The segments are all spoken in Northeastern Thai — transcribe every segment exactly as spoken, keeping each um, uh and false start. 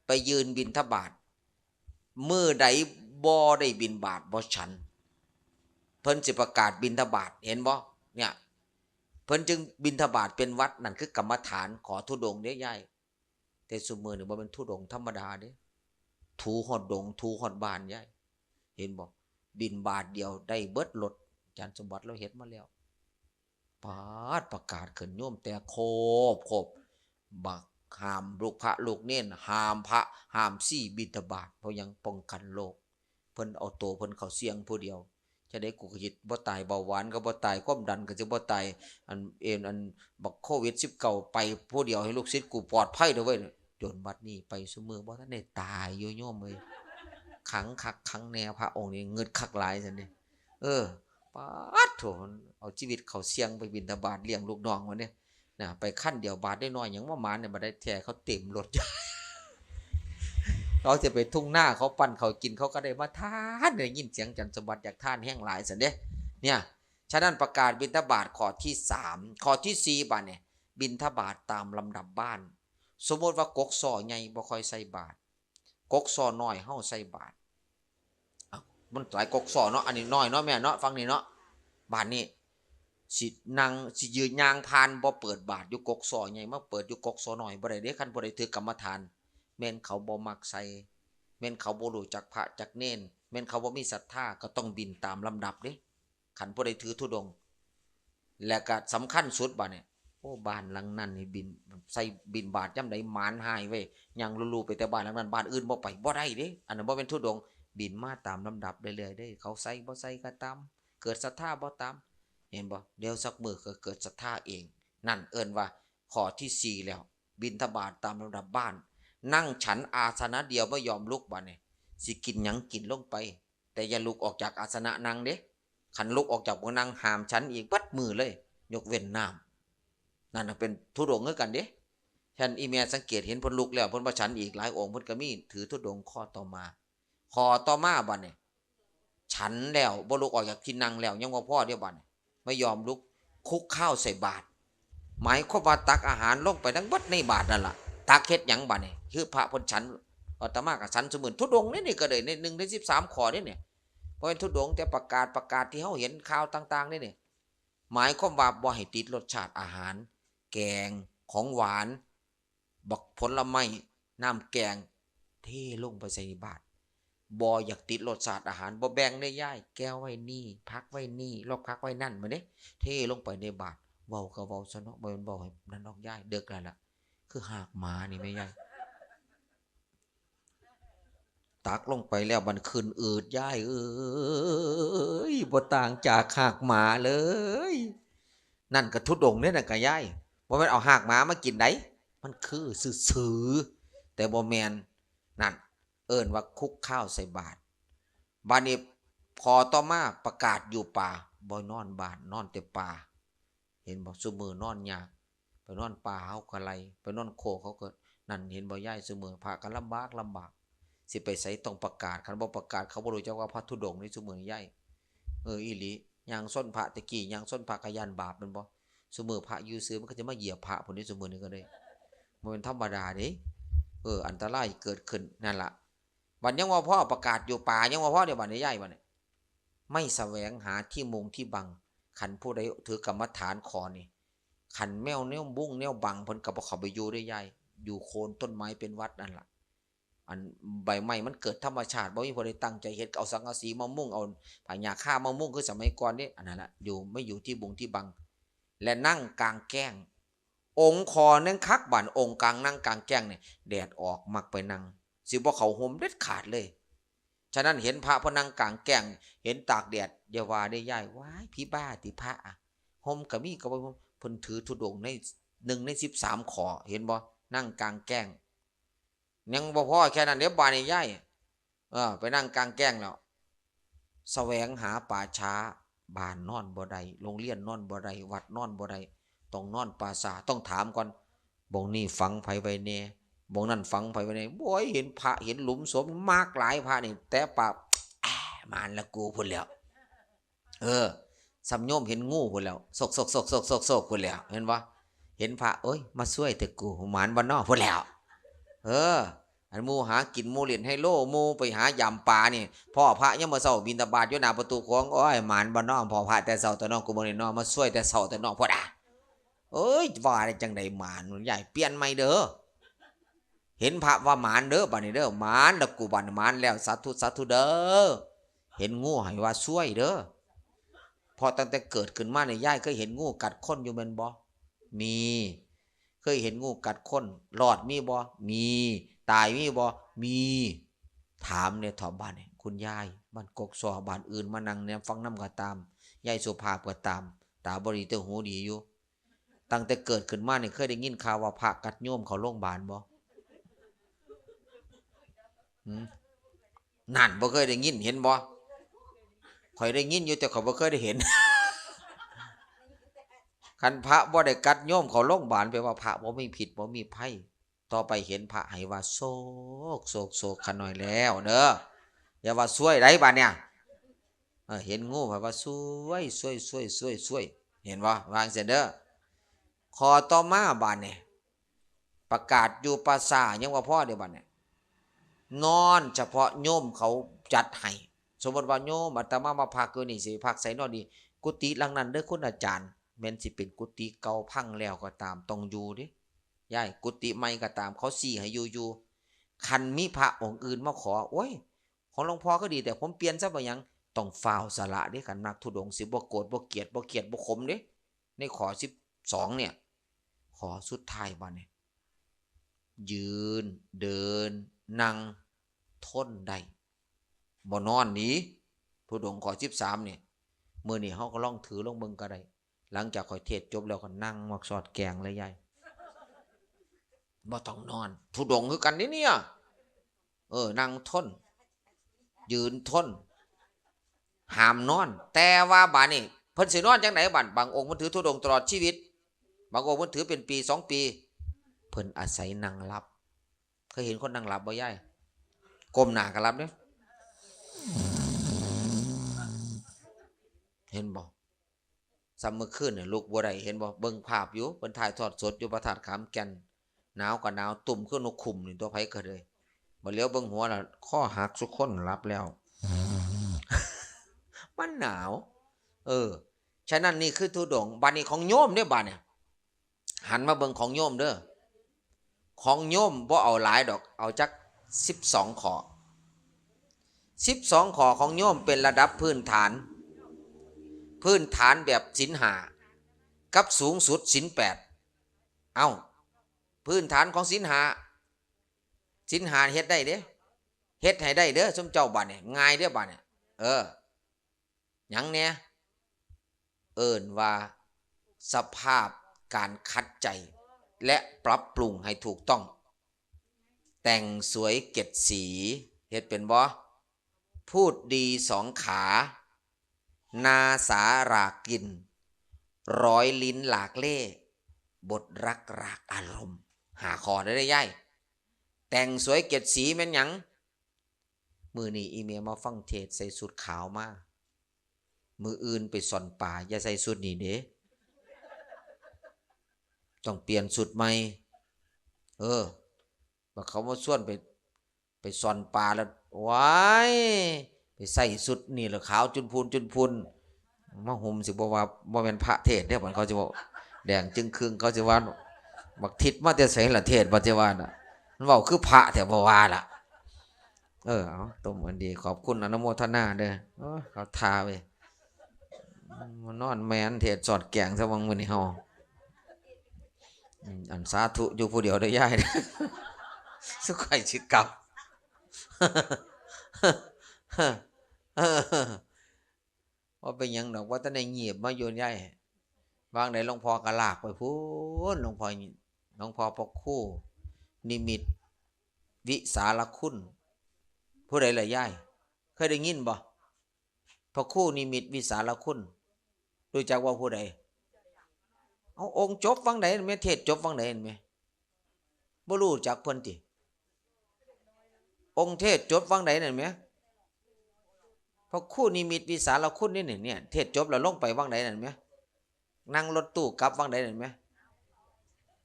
ไปยืนบิณฑบาต มื้อใดบ่ได้บิณฑบาตบ่ฉัน เพิ่นสิประกาศบิณฑบาต เห็นบ่ เนี่ย เพิ่นจึงบิณฑบาตเป็นวัด นั่นคือกรรมฐาน ขอธุดงค์เด้ยาย แต่ซุมื้อนี่บ่แม่นธุดงค์ธรรมดาเด้ ถูฮอดดง ถูฮอดบ้านยาย เห็นบ่ บิณฑบาตเดียวได้เบิดรถ อาจารย์สมบัติลาวเฮ็ดมาแล้ว ปาด ประกาศขึ้นโยม แต่โคบโคบ บักห้ามลูกพระลูกเณร ห้ามพระห้ามชีบิณฑบาต เพราะหยัง ป้องกันโรค เพิ่นเอาตัวเพิ่นเข้าเสี่ยงผู้เดียว จะได้กูก็สิบ่ตาย เบาหวานก็บ่ตาย ความดันก็สิบ่ตาย อัน เอ็น อัน บักโควิดสิบเก้า ไปผู้เดียว ให้ลูกศิษย์กูปลอดภัยเด้อเว้ย จนบัดนี้ไปซุมื้อบ่ทันได้ตายอยู่โยมเอ้ย ขังคักขังแน่ พระองค์นี้งึดคักหลายซั่นเด้ เออ ปาดโถ เอาชีวิตเข้าเสี่ยงไปบิณฑบาตเลี้ยงลูกน้องมันเนี่ยนะ ไปคันเดียว บาตรน้อยๆ หยังมาหมานเนี่ย บัดได้แท้เขาเต็มรถ เขาจะไปทุ่งนา เขาปั้นเขากิน เขาก็ได้มาทาน ได้ยินเสียงอาจารย์สมบัติอยากทานแฮงหลายซั่นเด้ เนี่ย ฉะนั้นประกาศบิณฑบาตข้อที่สาม ข้อที่สี่ บาดเนี่ย บิณฑบาตตามลำดับบ้าน สมมติว่ากกซ้อใหญ่บ่ค่อยใส่บาตร กกซ้อน้อยเฮาใส่บาตร อ้าว มันหลายกกซ้อเนาะ อันนี้น้อยเนาะแม่เนาะ ฟังนี่เนาะ บาดนี้ สินั่ง สิยืนย่างผ่าน บ่เปิดบาตรอยู่กกซ้อใหญ่ มาเปิดอยู่กกซ้อน้อยบ่ได้เด้ คันบ่ได้ถือกรรมฐาน แม่นเขาบ่มักใส่ แม่นเขาบ่รู้จักพระจักเณร แม่นเขาบ่มีศรัทธา ก็ต้องบิณฑตามลำดับเด้ คันผู้ใดถือธุดงค์ และก็สำคัญสุดบาดเนี่ย โอ้ บ้านหลังนั้นนี่บิณฑ ใส่บิณฑบาตยามใดหมานหายเว้ย ย่างลู่ๆ ไปแต่บ้านหลังนั้น บ้านอื่นบ่ไป บ่ได้เด้ อันนั้นบ่แม่นธุดงค์ บิณฑมาตามลำดับเรื่อยๆ เด้ เขาใส่บ่ใส่ก็ตาม เกิดศรัทธาบ่ตาม เห็นบ่ เดี๋ยวสักมื้อก็เกิดศรัทธาเอง นั่นเอิ้นว่าข้อที่สี่แล้ว บิณฑบาตตามลำดับบ้าน นั่งฉันอาสนะเดียว บ่ยอมลุก บาดนี้ สิกินหยังกินลงไป แต่อย่าลุกออกจากอาสนะนั่งเด้ คันลุกออกจากบ่นั่ง ห้ามฉันอีกเบิดมื้อเลย ยกเว้นน้ำ นั่นน่ะเป็นธุดงค์คือกันเด้ ฉะนั้นอีแม่สังเกตเห็นเพิ่นลุกแล้ว เพิ่นบ่ฉันอีก หลายองค์เพิ่นก็มีถือธุดงค์ข้อต่อมา ข้อต่อมาบาดนี้ ฉันแล้วบ่ลุกออกจากที่นั่งแล้ว ยังบ่พอเด้บาดนี้ ไม่ยอมลุก คลุกข้าวใส่บาตร หมายความว่าตักอาหารลงไปทั้งเบิดในบาตรนั่นล่ะ ตักเฮ็ดหยังบาดนี้ คือพระเพิ่นฉัน อาตมาก็ฉันซุมื้อ ธุดงค์นี่ นี่ก็ได้ในหนึ่งในสิบสามข้อนี่เนี่ย บ่แม่นธุดงค์แต่ประกาศ ประกาศที่เฮาเห็นข่าวต่างๆ นี่เนี่ย หมายความว่าบ่ให้ติดรสชาติอาหาร แกง ของหวาน บักผลไม้ น้ำแกง เทลงไปใส่ในบาตร บ่อยากติดรสชาติอาหาร บ่แบ่งเด้ยาย แก้วไว้นี่ ผักไว้นี่ ลอกผักไว้นั่น มาเด้ เทลงไปในบาตร เว้าก็เว้าซะเนาะ บ่แม่นเว้าให้นั่นดอกยาย เดิกแล้วล่ะ คือหากหมานี่แม่ยาย ตักลงไปแล้วมันขึ้นอืดยายเอ้ย บ่ต่างจากหากหมาเลย นั่นก็ธุดงค์เด้ นั่นก็ยาย บ่แม่นเอาหากหมามากินได มันคือซื่อๆ แต่บ่แม่น นั่น เอิ้นว่าคลุกข้าวใส่บาตร บาดนี้ข้อต่อมาประกาศอยู่ป่า บ่นอนบ้าน นอนแต่ป่า เห็นบ่ ซุมื้อนอนยาก ไปนอนป่าเขาก็ไล่ ไปนอนโคกเขาก็นั่น เห็นบ่ยาย ซุมื้อพระก็ลำบากลำบาก สิไปไสต้องประกาศ คันบ่ประกาศเขาบ่รู้จักว่าพระธุดงค์นี่ ซุมื้อนี้ยาย เออ อีหลี ย่างชนพระ แต่กี้ย่างชนพระก็ย้านบาปแม่นบ่ ซุมื้อพระอยู่ซื่อมันก็จะมาเหยียบพระพุ้นนี่ ซุมื้อนี้ก็ได้ บ่แม่นธรรมดาเด้ เออ อันตรายเกิดขึ้น นั่นล่ะ บัดยังบ่พอ ประกาศอยู่ป่ายังบ่พอเด้ บัดนี้ยาย บัดนี้ ไม่แสวงหาที่มุงที่บัง คันผู้ใดถือกรรมฐานข้อนี้ คันแมวแนวบุ้งแนวบังเพิ่นก็บ่เข้าไปอยู่เด้ยาย อยู่โคนต้นไม้เป็นวัดนั่นล่ะ อันใบไม้มันเกิดธรรมชาติ บ่มีผู้ใดตั้งใจเฮ็ด เอาสังกะสีมามุง เอาผ้าหญ้าคามามุงคือสมัยก่อนเด้ อันนั้นล่ะ อยู่ ไม่อยู่ที่บุงที่บัง และนั่งกลางแจ้ง องค์ข้อหนึ่งคักบาด องค์กลางนั่งกลางแจ้งนี่ แดดออกมักไปนั่ง สิบ่เข้าร่มเด็ดขาดเลย ฉะนั้นเห็นพระเพิ่นนั่งกลางแจ้ง เห็นตากแดด อย่าว่าเด้ยาย ว้าย ผีบ้าติพระอะ ร่มก็มีก็บ่ เพิ่นถือธุดงค์ในหนึ่งในสิบสามข้อ เห็นบ่ นั่งกลางแจ้ง ยังบ่พอแค่นั้นเด้ บาดนี้ยาย เออ ไปนั่งกลางแจ้งแล้ว แสวงหาป่าช้า บ้านนอนบ่ได้ โรงเรียนนอนบ่ได้ วัดนอนบ่ได้ ต้องนอนป่าช้า ต้องถามก่อน บ่งนี้ฝังไผไว้แน่ บ่งนั้นฝังไผไว้แน่ โอ้ย เห็นพระ เห็นหลุมศพ มากหลายพระนี่ แต่ปาก แอะ หมานละกูพุ้นแหล้ว เออ ส่ำโยมเห็นงูพุ้นแหล้ว โศก โศก โศก โศก โศก โศกพุ้นแหล้ว เห็นบ่ เห็นพระ โอ้ย มาซ่วยแต่กู หมานบ่น้อพุ้นแหล้ว เออ อันหมู่หากิน หมู่เล่นไฮโล หมู่ไปหายามปลานี่ พ้อพระยามมื้อเช้าบิณฑบาตอยู่หน้าประตูโขง โอ้ย หมานบ่น้อ พ้อพระแต่เช้าแต่น้อ กูมื้อนี้น้อ มาซวยแต่เช้าแต่น้อ พุ้นน่ะ เอ้ย ว่าได้จั่งใด๋ หมาน ยาย เปลี่ยนใหม่เด้อ เห็นพระว่าหมานเด้อ บัดนี้เด้อ หมานแล้วกู บัดนี้หมานแล้ว สาธุ สาธุเด้อ เห็นงูให้ว่าซวยเด้อ เพราะตั้งแต่เกิดขึ้นมานี่ ยายเคยเห็นงูกัดคนอยู่แม่นบ่ มี เคยเห็นงูกัดคน รอดมีบ่ มี ตายมีบ่ มี ถามแหน่เถาะ บ้านนี่ คุณยาย บ้านกกซอ บ้านอื่นมานั่งแหน่ฟังนำก็ตาม ยายสุภาพก็ตาม ตาบ่ดีแต่หูดีอยู่ ตั้งแต่เกิดขึ้นมานี่ เคยได้ยินข่าวว่าพระกัดโยมเข้าโรงบาลบ่ หือ นั่น บ่เคยได้ยิน เห็นบ่ ข้อยได้ยินอยู่ แต่ข้อยบ่เคยได้เห็น คันพระบ่ได้กัดโยมเข้าโรงบาล แปลว่าพระบ่มีพิษ บ่มีภัย ต่อไปเห็นพระให้ว่า โศก โศก โศกข้าน้อยแล้วเด้อ อย่าว่าซวยใด๋ บัดเนี่ย เออ เห็นงูให้ว่า ซวย ซวย ซวย ซวย ซวย เห็นบ่ ว่าจั่งซี้เด้อ ข้อต่อมา บัดนี้ ประกาศอยู่ป่าช้ายังบ่พอเด้ บัดนี้ นอนเฉพาะโยมเขาจัดให้ สมมุติว่าโยมอาตมามาพักอยู่นี่ สิพักไสน้อดี กุฏิหลังนั้นเด้อคุณอาจารย์ แม่นสิเป็นกุฏิเก่าพังแล้วก็ตาม ต้องอยู่เด้ ยาย กุฏิใหม่ก็ตาม เขาซี้ให้อยู่ อยู่ คันมีพระองค์อื่นมาขอ โอ้ย ของหลวงพ่อก็ดี แต่ผมเปลี่ยนซะ บ่หยัง ต้องฟ้าวสละเด้ คันนักธุดงค์สิบ่โกรธ บ่เกลียด บ่เครียด บ่ขมเด้ ในข้อสิบสองเนี่ย ข้อสุดท้าย บัดนี้ ยืน เดิน นั่ง ทนได้ บ่นอนหนี ธุดงค์ข้อสิบสามนี่ มื้อนี้เฮาก็ลองถือลองเบิ่งก็ได้ หลังจากข้อยเทศน์จบแล้วก็นั่งหมอกสอดแกงเลยยาย บ่ต้องนอน ธุดงค์คือกันเด้เนี่ย เออ นั่งทน ยืนทน ห้ามนอน แต่ว่าบัดนี้ เพิ่นสินอนจั่งใด๋ บัด บางองค์เพิ่นถือธุดงค์ตลอดชีวิต บางองค์เพิ่นถือเป็นปีสองปี เพิ่นอาศัยนั่งหลับ เคยเห็นคนนั่งหลับบ่ยาย ก้มหน้าก็หลับเด้ เห็นบ่ ส่ำมื้อคืนน่ะลุกบ่ได้ เห็นบ่ เบิ่งภาพอยู่ เพิ่นถ่ายทอดสดอยู่พระธาตุขามแก่น หนาวก็หนาว ตุ้มคือนกคุ้มนี่ตั๊ว ไผก็เลย บัดเหลียวเบิ่งหัวแล้ว คอหักซุคน หลับแล้ว มันหนาว เออ ฉะนั้นนี่คือธุดงค์ บัดนี้ของโยมเด้ บัดเนี่ย หันมาเบิ่งของโยมเด้อ ของโยมบ่เอาหลายดอก เอาจักสิบสองข้อ สิบสองข้อของโยมเป็นระดับพื้นฐาน พื้นฐานแบบศีลห้า กับสูงสุดศีลแปด เอ้า พื้นฐานของศีลห้า ศีลห้าเฮ็ดได้เด้ เฮ็ดให้ได้เด้อ ซุมเจ้า บัดเนี่ย ง่ายเด้อ บัดเนี่ย เออ หยังแหน่ เอิ้นว่าสภาพการขัดใจ และปรับปรุงให้ถูกต้อง แต่งสวยเจ็ดสี เฮ็ดเป็นบ่ พูดดีสองขา นาสาหรากกลิ่น ร้อยลิ้นหลากเล่ห์ บทรักหลากอารมณ์ ห้าข้อได้เด้อยาย แต่งสวยเจ็ดสีแม่นหยัง มื้อนี้อีแม่มาฟังเทศน์ใส่ชุดขาวมา มื้ออื่นไปซ่อนปลา อย่าใส่ชุดนี้เด้ ต้องเปลี่ยนชุดใหม่ เออ บัดเขามาชวนไป ไปซ่อนปลาแล้ว ว้าย ไปใส่ชุดนี่ล่ะ ขาวจุนพูนจุนพูน มาห่มสิบ่ว่า บ่แม่นพระเทศน์เด้ บัดเขาสิว่า แดงจึ่งครึ่ง เขาสิว่า บักทิศมาแต่ไสล่ะ เทศน์ บัดสิว่าน่ะ มันเว้าคือพระแท้ บ่ว่าล่ะ เออ เอา ต้มอันดี ขอบคุณอนุโมทนาเด้อ โอ้ย เขาท่าเว้ย มานอนแม่นเทศน์สอดแกงซะวังมื้อนี้เฮา อืม อันสาธุอยู่ผู้เดียวเด้อยาย สุขอยสิกลับ บ่เป็นหยังดอก ว่าแต่ได้เงียบมาอยู่ยาย วางใด๋หลวงพ่อก็ลากไปพู้น หลวงพ่อ หลวงพ่อพระครูนิมิตวิสารคุณ ผู้ใด๋ล่ะยาย เคยได้ยินบ่ พระครูนิมิตวิสารคุณ รู้จักว่าผู้ใด๋ เอา องค์จบวังใด๋นั่นแหม เทศน์จบวังใด๋นั่นแหม บ่รู้จักเพิ่นติ องค์เทศน์จบวังใด๋นั่นแหม พระครูนิมิตวิสารคุณนี่ เนี่ย เทศน์จบแล้วลงไปวังใด๋นั่นแหม นั่งรถตู้กลับวังใด๋นั่นแหม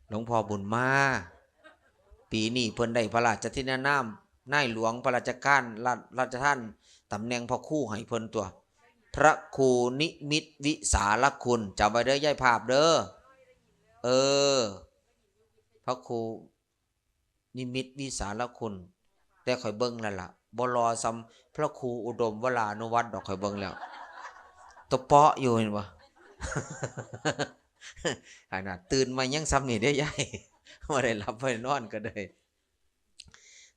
หลวงพ่อบุญมา ปีนี้เพิ่นได้พระราชทินนาม นายหลวงพระราชการ ราชทานตำแหน่งพระครูให้เพิ่นตัว พระครูนิมิตวิสารคุณ จำไว้เด้อยายภาพเด้อ เออ พระครูนิมิตวิสารคุณ แต่ข่อยเบิ่งแล้วล่ะ บ่หล่อส่ำพระครูอุดมวรานุวัฒน์ดอก ข่อยเบิ่งแล้ว ตัวเปาะอยู่เห็นบ่ ขนาดตื่นมายังส่ำนี่เด้อยาย บ่ได้หลับบ่ได้นอนก็ได้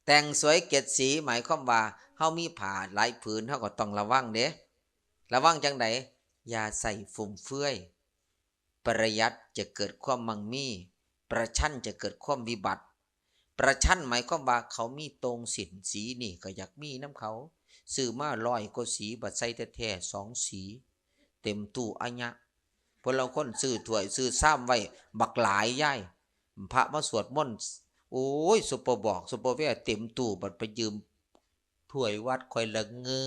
แต่งสวยเจ็ดสี หมายความว่าเฮามีผ้าหลายผืน เฮาก็ต้องระวังเด้ ระวังจั่งใด อย่าใส่ฟุ่มเฟือย ประหยัดจะเกิดความมั่งมี ประชันจะเกิดความวิบัติ ประชันหมายความว่าเขามีโต่งสิ้นสีนี่ก็อยากมีนำเขา ซื้อมาร้อยกว่าสี บัดใส่แท้ๆสองสี เต็มตู้อะยะ พวกลางคนซื้อถ้วยซื้อชามไว้บักหลายยาย พระมาสวดมนต์ โอ้ย ซุปเปอร์บอก ซุปเปอร์แวร์เต็มตู้ บัดไปยืมถ้วยวัดข่อยละเงิ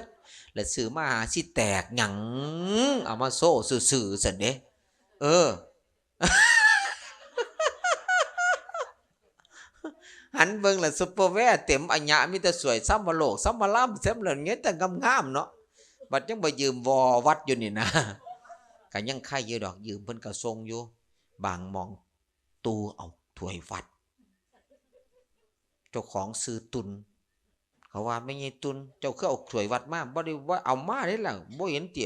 ด แล้วซื้อมาหาสิแตกหยัง เอามาโชว์ซื่อๆซั่นเด้ เออ หันเบิ่งละซุปเปอร์แวร์เต็มอะยะ มีแต่ถ้วยชำมะโลก ชำมะลำ เต็มเลย เงี้ยแต่งามๆเนาะ บัดยังไปยืมวอวัดอยู่นี่นะ ก็ยังไคอยู่ดอก ยืมเพิ่นก็ส่งอยู่ บางหม่อง ตู้เอาถ้วยวัด เจ้าของชื่อตุล เขาว่า แม่ใหญ่ตุล เจ้าคือเอาถ้วยวัดมา บ่ได้ว่าเอามาเด้ล่ะ บ่เห็นติ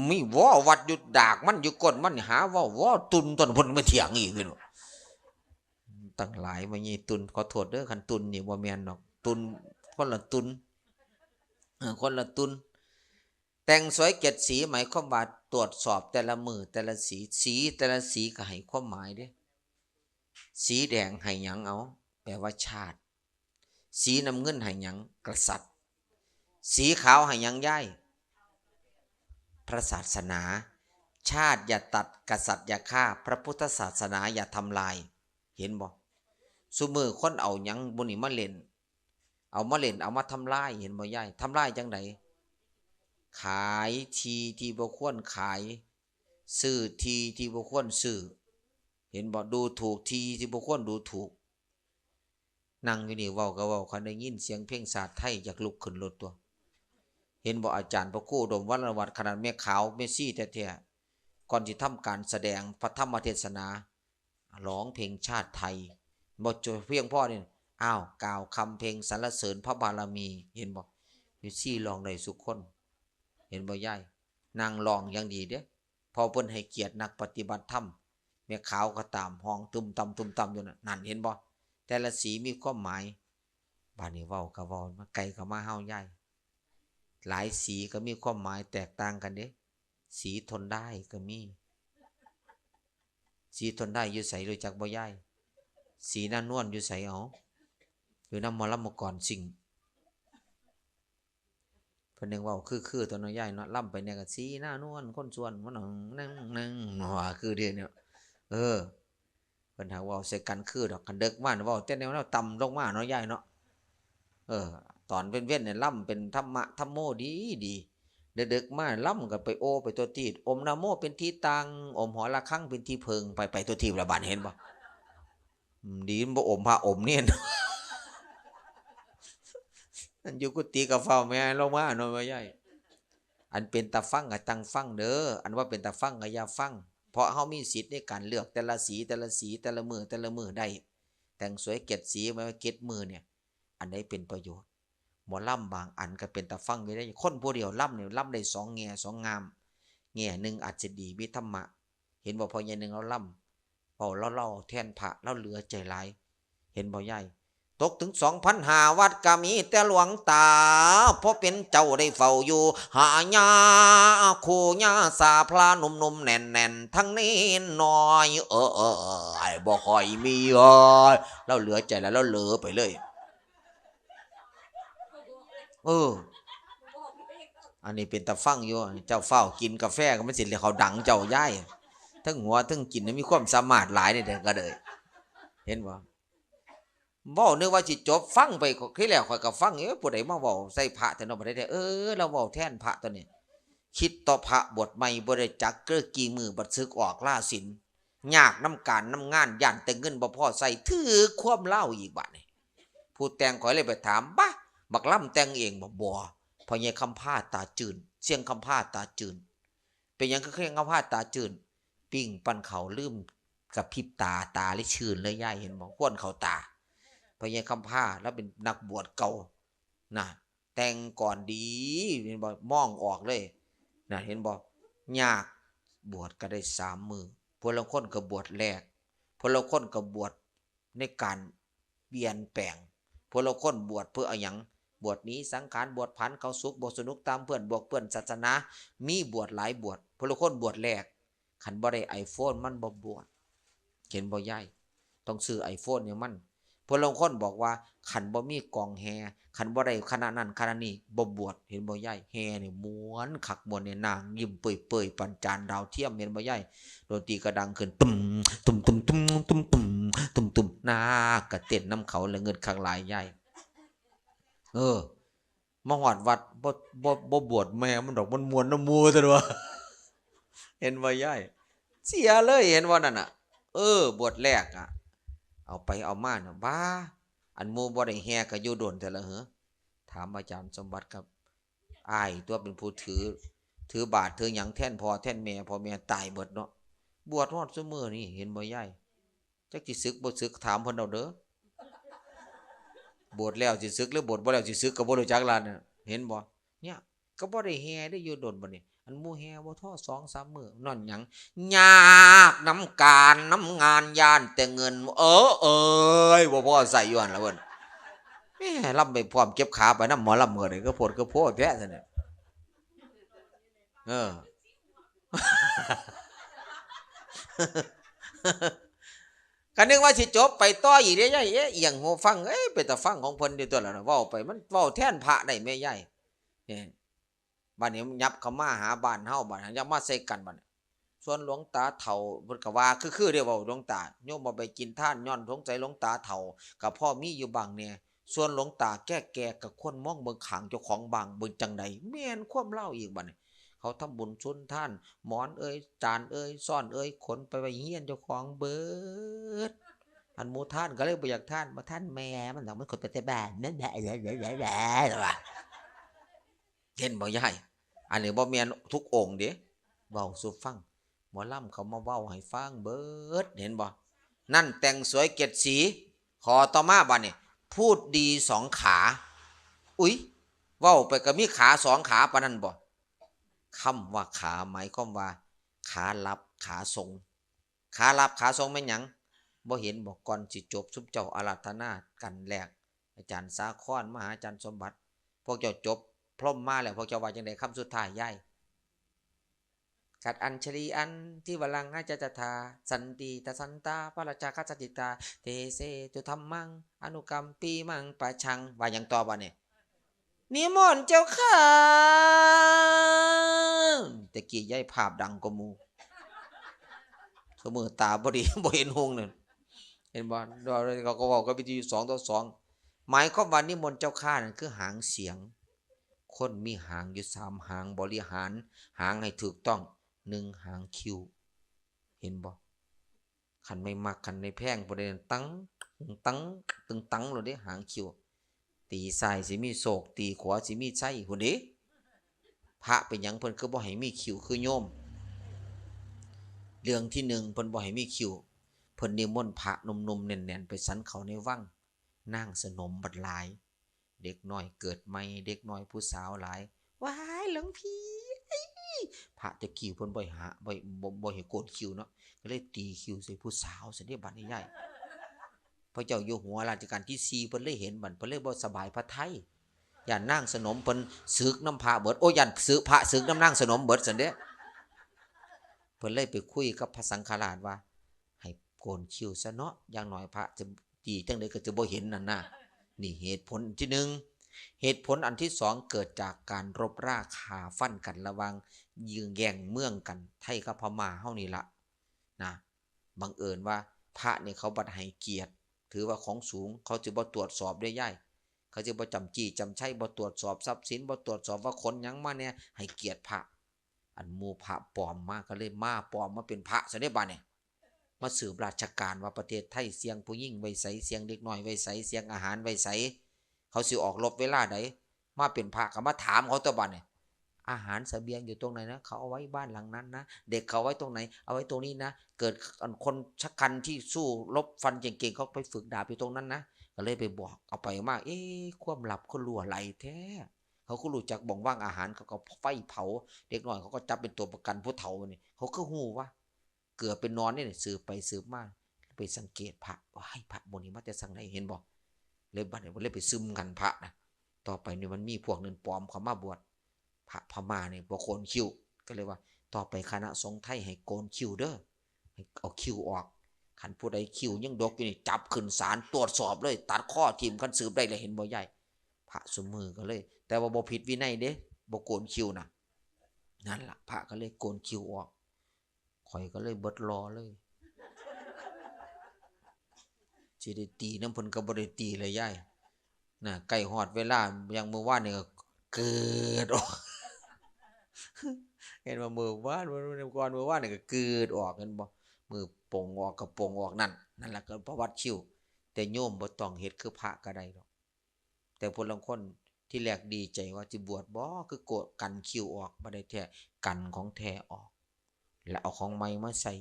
มีวอวัดอยู่ ดากมันอยู่ก้นมัน หาเว้าวอตุล ตอนเพิ่นมาเถียงอีกอยู่ ตั้งหลาย แม่ใหญ่ตุล ขอโทษเด้อ คันตุลนี่บ่แม่นดอก ตุล คนละตุล เออ คนละตุล แต่งสวยเจ็ดสี หมายความว่าตรวจสอบแต่ละมื้อแต่ละสี สีแต่ละสีก็ให้ความหมายเด้ สีแดงให้หยังเอา แปลว่าชาติ สีน้ำเงินให้หยัง กษัตริย์ สีขาวให้หยังยาย พระศาสนา ชาติอย่าตัด กษัตริย์อย่าฆ่า พระพุทธศาสนาอย่าทำลาย เห็นบ่ ซุมื้อคนเอาหยังหมู่นี้มาเล่น เอามาเล่น เอามาทำลาย เห็นบ่ยาย ทำลายจั่งใด ขายที่ที่บ่ควรขาย ซื้อที่ที่บ่ควรซื้อ เห็นบ่ ดูถูกที่ที่บ่ควรดูถูก นั่งอยู่นี่เว้าก็เว้า คันได้ยินเสียงเพลงชาติไทยอยากลุกขึ้นโลดตัว เห็นบ่ อาจารย์พระครูอุดมวรวัฒน์ ขนาดแม่ขาวแม่ชีแท้ๆ ก่อนสิทำการแสดงพระธรรมเทศนา ร้องเพลงชาติไทย บ่จบเพียงพอนี่ อ้าว กล่าวคำเพลงสรรเสริญพระบารมี เห็นบ่ แม่ชีร้องได้ซุคน เห็นบ่ยาย นางร้องอย่างดีเด้ เพราะเพิ่นให้เกียรตินักปฏิบัติธรรม แม่ขาวก็ตาม ฮ้องตุ้มตั้มตุ้มตั้มอยู่นั่น นั่นเห็นบ่ แต่ละสีมีความหมาย บาดนี้เว้าก็เว้ามา ไกลก็มาเฮายาย หลายสีก็มีความหมายแตกต่างกันเด้ สีทนได้ก็มี สีทนได้อยู่ไสรู้จักบ่ยาย สีหน้านวลอยู่ไส เอา อยู่นำหมอลำเมื่อก่อนซิ่ง เพิ่นยังเว้าคือๆ ตัวเนาะยายเนาะ ลำไปเนี่ยก็สีหน้านวลคนส่วนมันนั่งนั่งนั่งหนอคือเด้เนี่ย เออ เพิ่นหากเว้าใส่กันคือดอก คันเดิกมาเว้าแต่แนวๆ ต่ำลงมาเนาะยายเนาะ เออ ตอนเว้นๆ เนี่ยลำเป็นธรรมะธรรมโมดีดี เดิกๆ มาลำก็ไปโอไปตัวทีบ โอมนะโมเป็นที่ตั้ง โอมหอระฆังเป็นที่เพิง ไปไปตัวทีบละบาด เห็นบ่ อืม ดีมันบ่โอมพระโอมเณร นั่นอยู่กุฏิก็เฝ้าแม่ลงมาเนาะ แม่ใหญ่ อันเป็นตาฟังก็ตั้งฟังเด้อ อันว่าเป็นตาฟังก็อย่าฟัง เพราะเฮามีสิทธิ์ในการเลือกแต่ละสี แต่ละสี แต่ละมื้อ แต่ละมื้อได้ แต่งสวยเจ็ดสี ไว้เจ็ดมื้อเนี่ย อันใดเป็นประโยชน์ หมอลำบางอันก็เป็นตาฟังอยู่เด้ คนผู้เดียวลำเนี่ย ลำได้สองแง่สองงาม แง่หนึ่งอาจจะดี มีธรรมะ เห็นบ่ พ่อใหญ่หนึ่งลาวลำ เว้าลาวเล่าแทนพระ ลาวเหลือใจหลาย เห็นบ่ยาย ตกถึงสองพันห้าวัดก็มีแต่หลวงตา เพราะเป็นเจ้าได้เฝ้าอยู่ หาญาคู่ญาสาพระหนุ่มๆ แน่นๆ ทั้งเณรน้อย เออ เออ เออ ไอ้บ่ค่อยมี เอ้ย ลาวเหลือใจแล้ว ลาวเหลอไปเลย เออ อันนี้เป็นตาฟังอยู่ เจ้าฟ้าวกินกาแฟก็มันสิเขาดังเจ้ายาย ทั้งหัวทั้งกินมีความสามารถหลายนี่เด้อ ก็เลย เห็นบ่ เว้านึกว่าสิจบ ฟังไปทีแรกข้อยก็ฟัง เอ๊ะ ผู้ใดมาเว้าใส่พระแท้เนาะ บัดนี้ เออ ลาวเว้าแทนพระตัวนี้ คิดต่อพระบวชใหม่บ่ได้จักเกอกี่มื้อ บัดสึกออกลาศีล ยากนำการนำงาน ย้านแต่เงินบ่พอใช้ ถืกความลาวอีกบาดนี้ ผู้แต่งข้อยเลยไปถาม บะ บักลำแต่งเองบ่ บ่ พ่อใหญ่คำพาตาจื้น เชียงคำพาตาจื้น เป็นหยังคือเชียงคำพาตาจื้น ปิ้งปั้นข้าวลืมกระพริบตา ตาเลยจื้นเลยยาย เห็นบ่ ควนเข้าตา พ่อใหญ่คำพาลาวเป็นนักบวชเก่า นะ แต่งกลอนดี เห็นบ่ มองออกเลย นะ เห็นบ่ ยาก บวชก็ได้สามมื้อ พวกลางคนก็บวชแลก พวกลางคนก็บวชในการเปลี่ยนแปลง พวกลางคนบวชเพื่ออะหยัง บวชหนีสังขาร บวชผันเข้าสุข บวชสนุกตามเพื่อน บวชเพื่อนศาสนา มีบวชหลายบวช พวกลางคนบวชแลก คันบ่ได้ไอโฟนมันบ่บวช เห็นบ่ยาย ต้องซื้อไอโฟนให้มัน พวกลางคนบอกว่า คันบ่มีกลองแห่ คันบ่ได้คณะนั้นคณะนี้บ่บวช เห็นบ่ยาย แห่นี่ม่วนคักม่วนแน่ นางยิ้มเปื่อยๆ ปานจานดาวเทียม เห็นบ่ยาย ดนตรีก็ดังขึ้น ตุ้ม ตุ้ม ตุ้ม ตุ้ม ตุ้ม ตุ้ม ตุ้ม ตุ้ม นาคก็เต้นนำเขา ละเงิดคักหลายยาย เออ มาฮอดวัด บ่ บ่ บ่บวชแม่มันดอก มันม่วนนำหมู่ ซั่นว่า เห็นบ่ยาย เสียเลย เห็นบ่นั่นน่ะ เออ บวชแลกอะ เอาไปเอามาน่ะ บ้า อันหมู่บ่ได้แห่ก็อยู่โดนแท้ละเหอ ถามอาจารย์สมบัติครับ อ้ายตัวเป็นผู้ถือ ถือบาตรถือหยังแทนพ่อแทนแม่ พ่อแม่ตายเบิดเนาะ บวชฮอดซุมื้อนี่ เห็นบ่ยาย จักสิสึกบ่สึก ถามเพิ่นเอาเด้อ บวชแล้วสิสึก หรือบวชบ่แล้วสิสึก ก็บ่รู้จักล่ะน่ะ เห็นบ่ เนี่ย ก็บ่ได้แห่ได้อยู่โดนบัดนี้ อันหมู่แห่บ่ทอสองสามมื้อ นั่นหยัง ยากนำการนำงาน ย้านแต่เงิน เออ เอ้ย บ่พอใช้อยู่หั่นล่ะเพิ่น แหม ลำไปพร้อมเก็บขาไปนำหมอลำก็ได้ คือโพดคือโพแท้ซั่นน่ะ เออ ก็นึกว่าสิจบไปต่ออีกเด้ยาย เอ๊ะ เอียงหูฟัง เอ๊ะ เป็นตาฟังของเพิ่นอยู่ตัวละเนาะ เว้าไป มันเว้าแทนพระได้แม่ยาย เนี่ย บัดนี้ยับเข้ามาหาบ้านเฮา บัดนี้ยับมาใส่กันบัดนี้ ส่วนหลวงตาเฒ่า เพิ่นก็ว่าคือๆเด้ เว้าหลวงตา โยมบ่ไปกินทาน ย้อนสงสัยหลวงตาเฒ่า ก็พอมีอยู่บ้างแหน่ ส่วนหลวงตาแก่ๆก็ควรมองเบิ่งข้างเจ้าของบ้าง เบิ่งจั่งใด แม่นความลาวอีกบัดนี้ เขาทำบุญสุนทาน หมอนเอ่ย จานเอ่ย ซ้อนเอ่ย ขนไปไว้เฮียนเจ้าของเบิด อันหมู่ทานก็เลยบ่อยากทาน บ่ทานแม่มันดอก มันขนไปแต่บ้าน นั่นแหละ ว่า เห็นบ่ยาย อันนี้บ่แม่นทุกองค์เด้ เว้าสู่ฟัง หมอลำเขามาเว้าให้ฟังเบิด เห็นบ่ นั่นแต่งสวยเจ็ดสี ข้อต่อมาบัดนี้ พูดดีสองขา อุ๊ย เว้าไปก็มีขาสองขาปานนั้นบ่ คำว่าขาหมายความว่า ขารับ ขาส่ง ขารับ ขาส่งแม่นหยัง บ่เห็นบ่ ก่อนสิจบ ซุมเจ้าอาราธนากันแลก อาจารย์สาครมาหาอาจารย์สมบัติ พวกเจ้าจบพรหมมาแล้ว พวกเจ้าว่าจั่งใด คำสุดท้ายยาย กัดอัญชลีอันทิวรังอาจาจทา สันติตสันตา พระราชาคัสสติตา เตเสตุธัมมัง อนุกัมปีมังปะชัง ว่าหยังต่อบัดนี้ นิมนต์เจ้าค่ะ แต่กี้ยายภาพดังกว่าหมู่ ซุมื้อตาบ่ดี บ่เห็นหุงนั่น เห็นบ่ เขาก็เว้ากับวิทยุสองต่อสอง หมายความว่านิมนต์เจ้าค่ะนั่นคือหางเสียง คนมีหางอยู่สามหาง บริหารหางให้ถูกต้อง หนึ่งหางคิ้ว เห็นบ่ คันไม่มัก คันไม่แพง ผู้ใดตัง ตัง ตึงตังโลดเด้ หางคิ้ว ตีซ้ายสิมีโชค ตีขวาสิมีชัยพุ้นเด้ พระเป็นหยังเพิ่นคือบ่ให้มีคิ้วคือโยม เรื่องที่หนึ่ง เพิ่นบ่ให้มีคิ้ว เพิ่นนิมนต์พระหนุ่มๆแน่นๆ ไปฉันข้าวในวัง นางสนมบัดหลาย เด็กน้อยเกิดใหม่ เด็กน้อยผู้สาวหลาย ว้าย หลวงพี่ เอ้ย พระแต่กี้เพิ่นบ่ให้หา บ่ บ่ บ่ให้โกนคิ้วเนาะ ก็เลยตีคิ้วใส่ผู้สาวซั่นเด้ บัดนี้ยาย พระเจ้าอยู่หัวรัชกาลที่สี่ เพิ่นเลยเห็นบัด เพิ่นเลยบ่สบายพระทัย ย้านนางสนมเพิ่นสึกนำพระเบิด โอ้ ย้านสึก พระสึกนำนางสนมเบิดซั่นเด้ เพิ่นเลยไปคุยกับพระสังฆราชว่า ให้โกนคิ้วซะเนาะ อย่างน้อยพระจะ ตีจั่งใดก็จะบ่เห็นนั่นนะ นี่เหตุผลที่หนึ่ง เหตุผลอันที่สอง เกิดจากการรบราฆ่าฟันกันระหว่างยื้อแย่งเมืองกัน ไทยกับพม่าเฮานี่ละนะ บังเอิญว่าพระนี่เขาบัดให้เกียรติ ถือว่าของสูง เขาจะบ่ตรวจสอบเด้ยาย เขาจะบ่จ้ำจี้จ้ำชัย บ่ตรวจสอบทรัพย์สิน บ่ตรวจสอบว่าขนหยังมาแหน่ ให้เกียรติพระ อันหมู่พระปลอมมาก็เลยมาปลอมมาเป็นพระซะเด้บัดนี้ มาสืบราชการว่าประเทศไทยเสี่ยงผู้หญิงไว้ไส เสี่ยงเด็กน้อยไว้ไส เสี่ยงอาหารไว้ไส เขาสิออกรบเวลาใด มาเป็นพระก็มาถามเขาตัวบัดนี่ อาหารเสบียงอยู่ตรงไหนนะ เขาเอาไว้บ้านหลังนั้นนะ เด็กเขาไว้ตรงไหน เอาไว้ตรงนี้นะ เกิดคนชะกันที่สู้รบฟันเก่งๆ เขาไปฝึกดาบอยู่ตรงนั้นนะ ก็เลยไปบอก เอาไปมา เอ๊ะ ความลับเขารั่วไหลแท้ เขาก็รู้จักบ่องว่างอาหาร เขาก็ไฟเผา เด็กน้อยเขาก็จับเป็นตัวประกัน ผู้เฒ่านี่ เขาก็ฮู้ว่า เกือบเป็นนอนนี่ สืบไปสืบมา ไปสังเกตพระ ว้าย พระหมู่นี้มาแต่สังใด เห็นบ่ เลยบัดนี้เลยไปซึมกันพระนะ ต่อไปนี่มันมีพวกนั้นปลอมเข้ามาบวช พระพม่านี่บ่โกนคิ้ว ก็เลยว่า ต่อไปคณะสงฆ์ไทยให้โกนคิ้วเด้อ ให้เอาคิ้วออก คันผู้ใดคิ้วยังดกอยู่นี่ จับขึ้นศาลตรวจสอบเลย ตัดคอทิ่ม คันสืบได้แล้ว เห็นบ่ยาย พระซุมื้อก็เลย แต่ว่าบ่ผิดวินัยเด้ บ่โกนคิ้วนะ นั่นล่ะ พระก็เลยโกนคิ้วออก ข้อยก็เลยเบิดหล่อเลย สิได้ตีนำเพิ่นก็บ่ได้ตีเลยยาย น่ะ ใกล้ฮอดเวลา อย่างมื้อวานนี่ก็เกิดออก เห็นบ่ มื้อวาน มื้อก่อนมื้อวานนี่ก็เกิดออก เห็นบ่ มื้อปลงออกก็ปลงออกนั่น นั่นล่ะก็ประวัติคิ้ว แต่โยมบ่ต้องเฮ็ดคือพระก็ได้ดอก แต่ผู้ลางคนที่แรกดีใจว่าสิบวชบ่ คือโกนกันคิ้วออก บ่ได้แท้ กันของแท้ออก แล้วเอาของใหม่มาใส่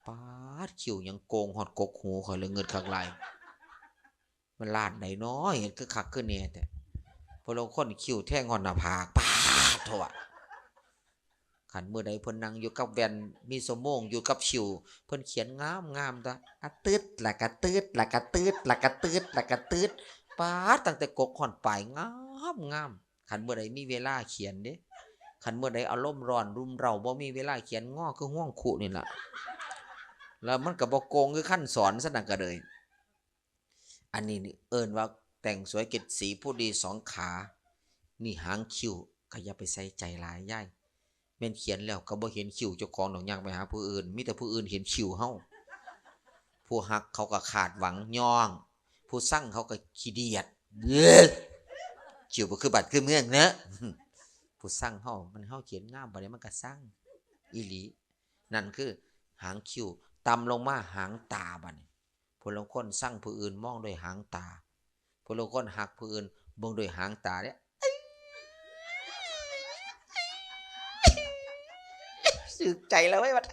ป๊าด คิ้วยังโกงฮอดกกหูข้อยเลย งึดคักหลาย มันล้านใดน้อ เฮ็ดคือคักคือแน่แท้ ผู้ลางคนคิ้วแทงฮอดหน้าผาก ป๊าดโถ่ คันมื้อใดเพิ่นนั่งอยู่กับแว่น มีชั่วโมงอยู่กับคิ้ว เพิ่นเขียนงามๆ ตั๊ว อะตึด ละกะตึด ละกะตึด ละกะตึด ละกะตึด ป๊าด ตั้งแต่กกฮอดปลาย งามๆ คันมื้อใดมีเวลาเขียนเด้ คันมื้อใดอารมณ์ร้อนรุมเร้า บ่มีเวลาเขียน งอคือฮวงคุนี่ล่ะ แล้วมันก็บ่โกงคือคันสอนซะนั่นก็เลย อันนี้นี่เอิ้นว่าแต่งสวยเจ็ดสี ผู้ดีสองขา นี่หางคิ้วก็อย่าไปใส่ใจหลายยาย แม่นเขียนแล้วก็บ่เห็นคิ้วเจ้าของดอก ย่างไปหาผู้อื่น มีแต่ผู้อื่นเห็นคิ้วเฮา ผู้ฮักเขาก็คาดหวังย้อง ผู้ซังเขาก็ขี้เดียด เอ้อ คิ้วบ่คือบ้านคือเมืองเนาะ ผู้ซังเฮา มันเฮาเขียนงาม บัดนี้มันก็ซังอีหลี นั่นคือหางคิ้ว ต่ำลงมาหางตาบัดนี้ ผู้ลางคนซังผู้อื่นมองด้วยหางตา ผู้ลางคนฮักผู้อื่นเบิ่งด้วยหางตาเด้ ถืกใจแล้วเว้ย บัด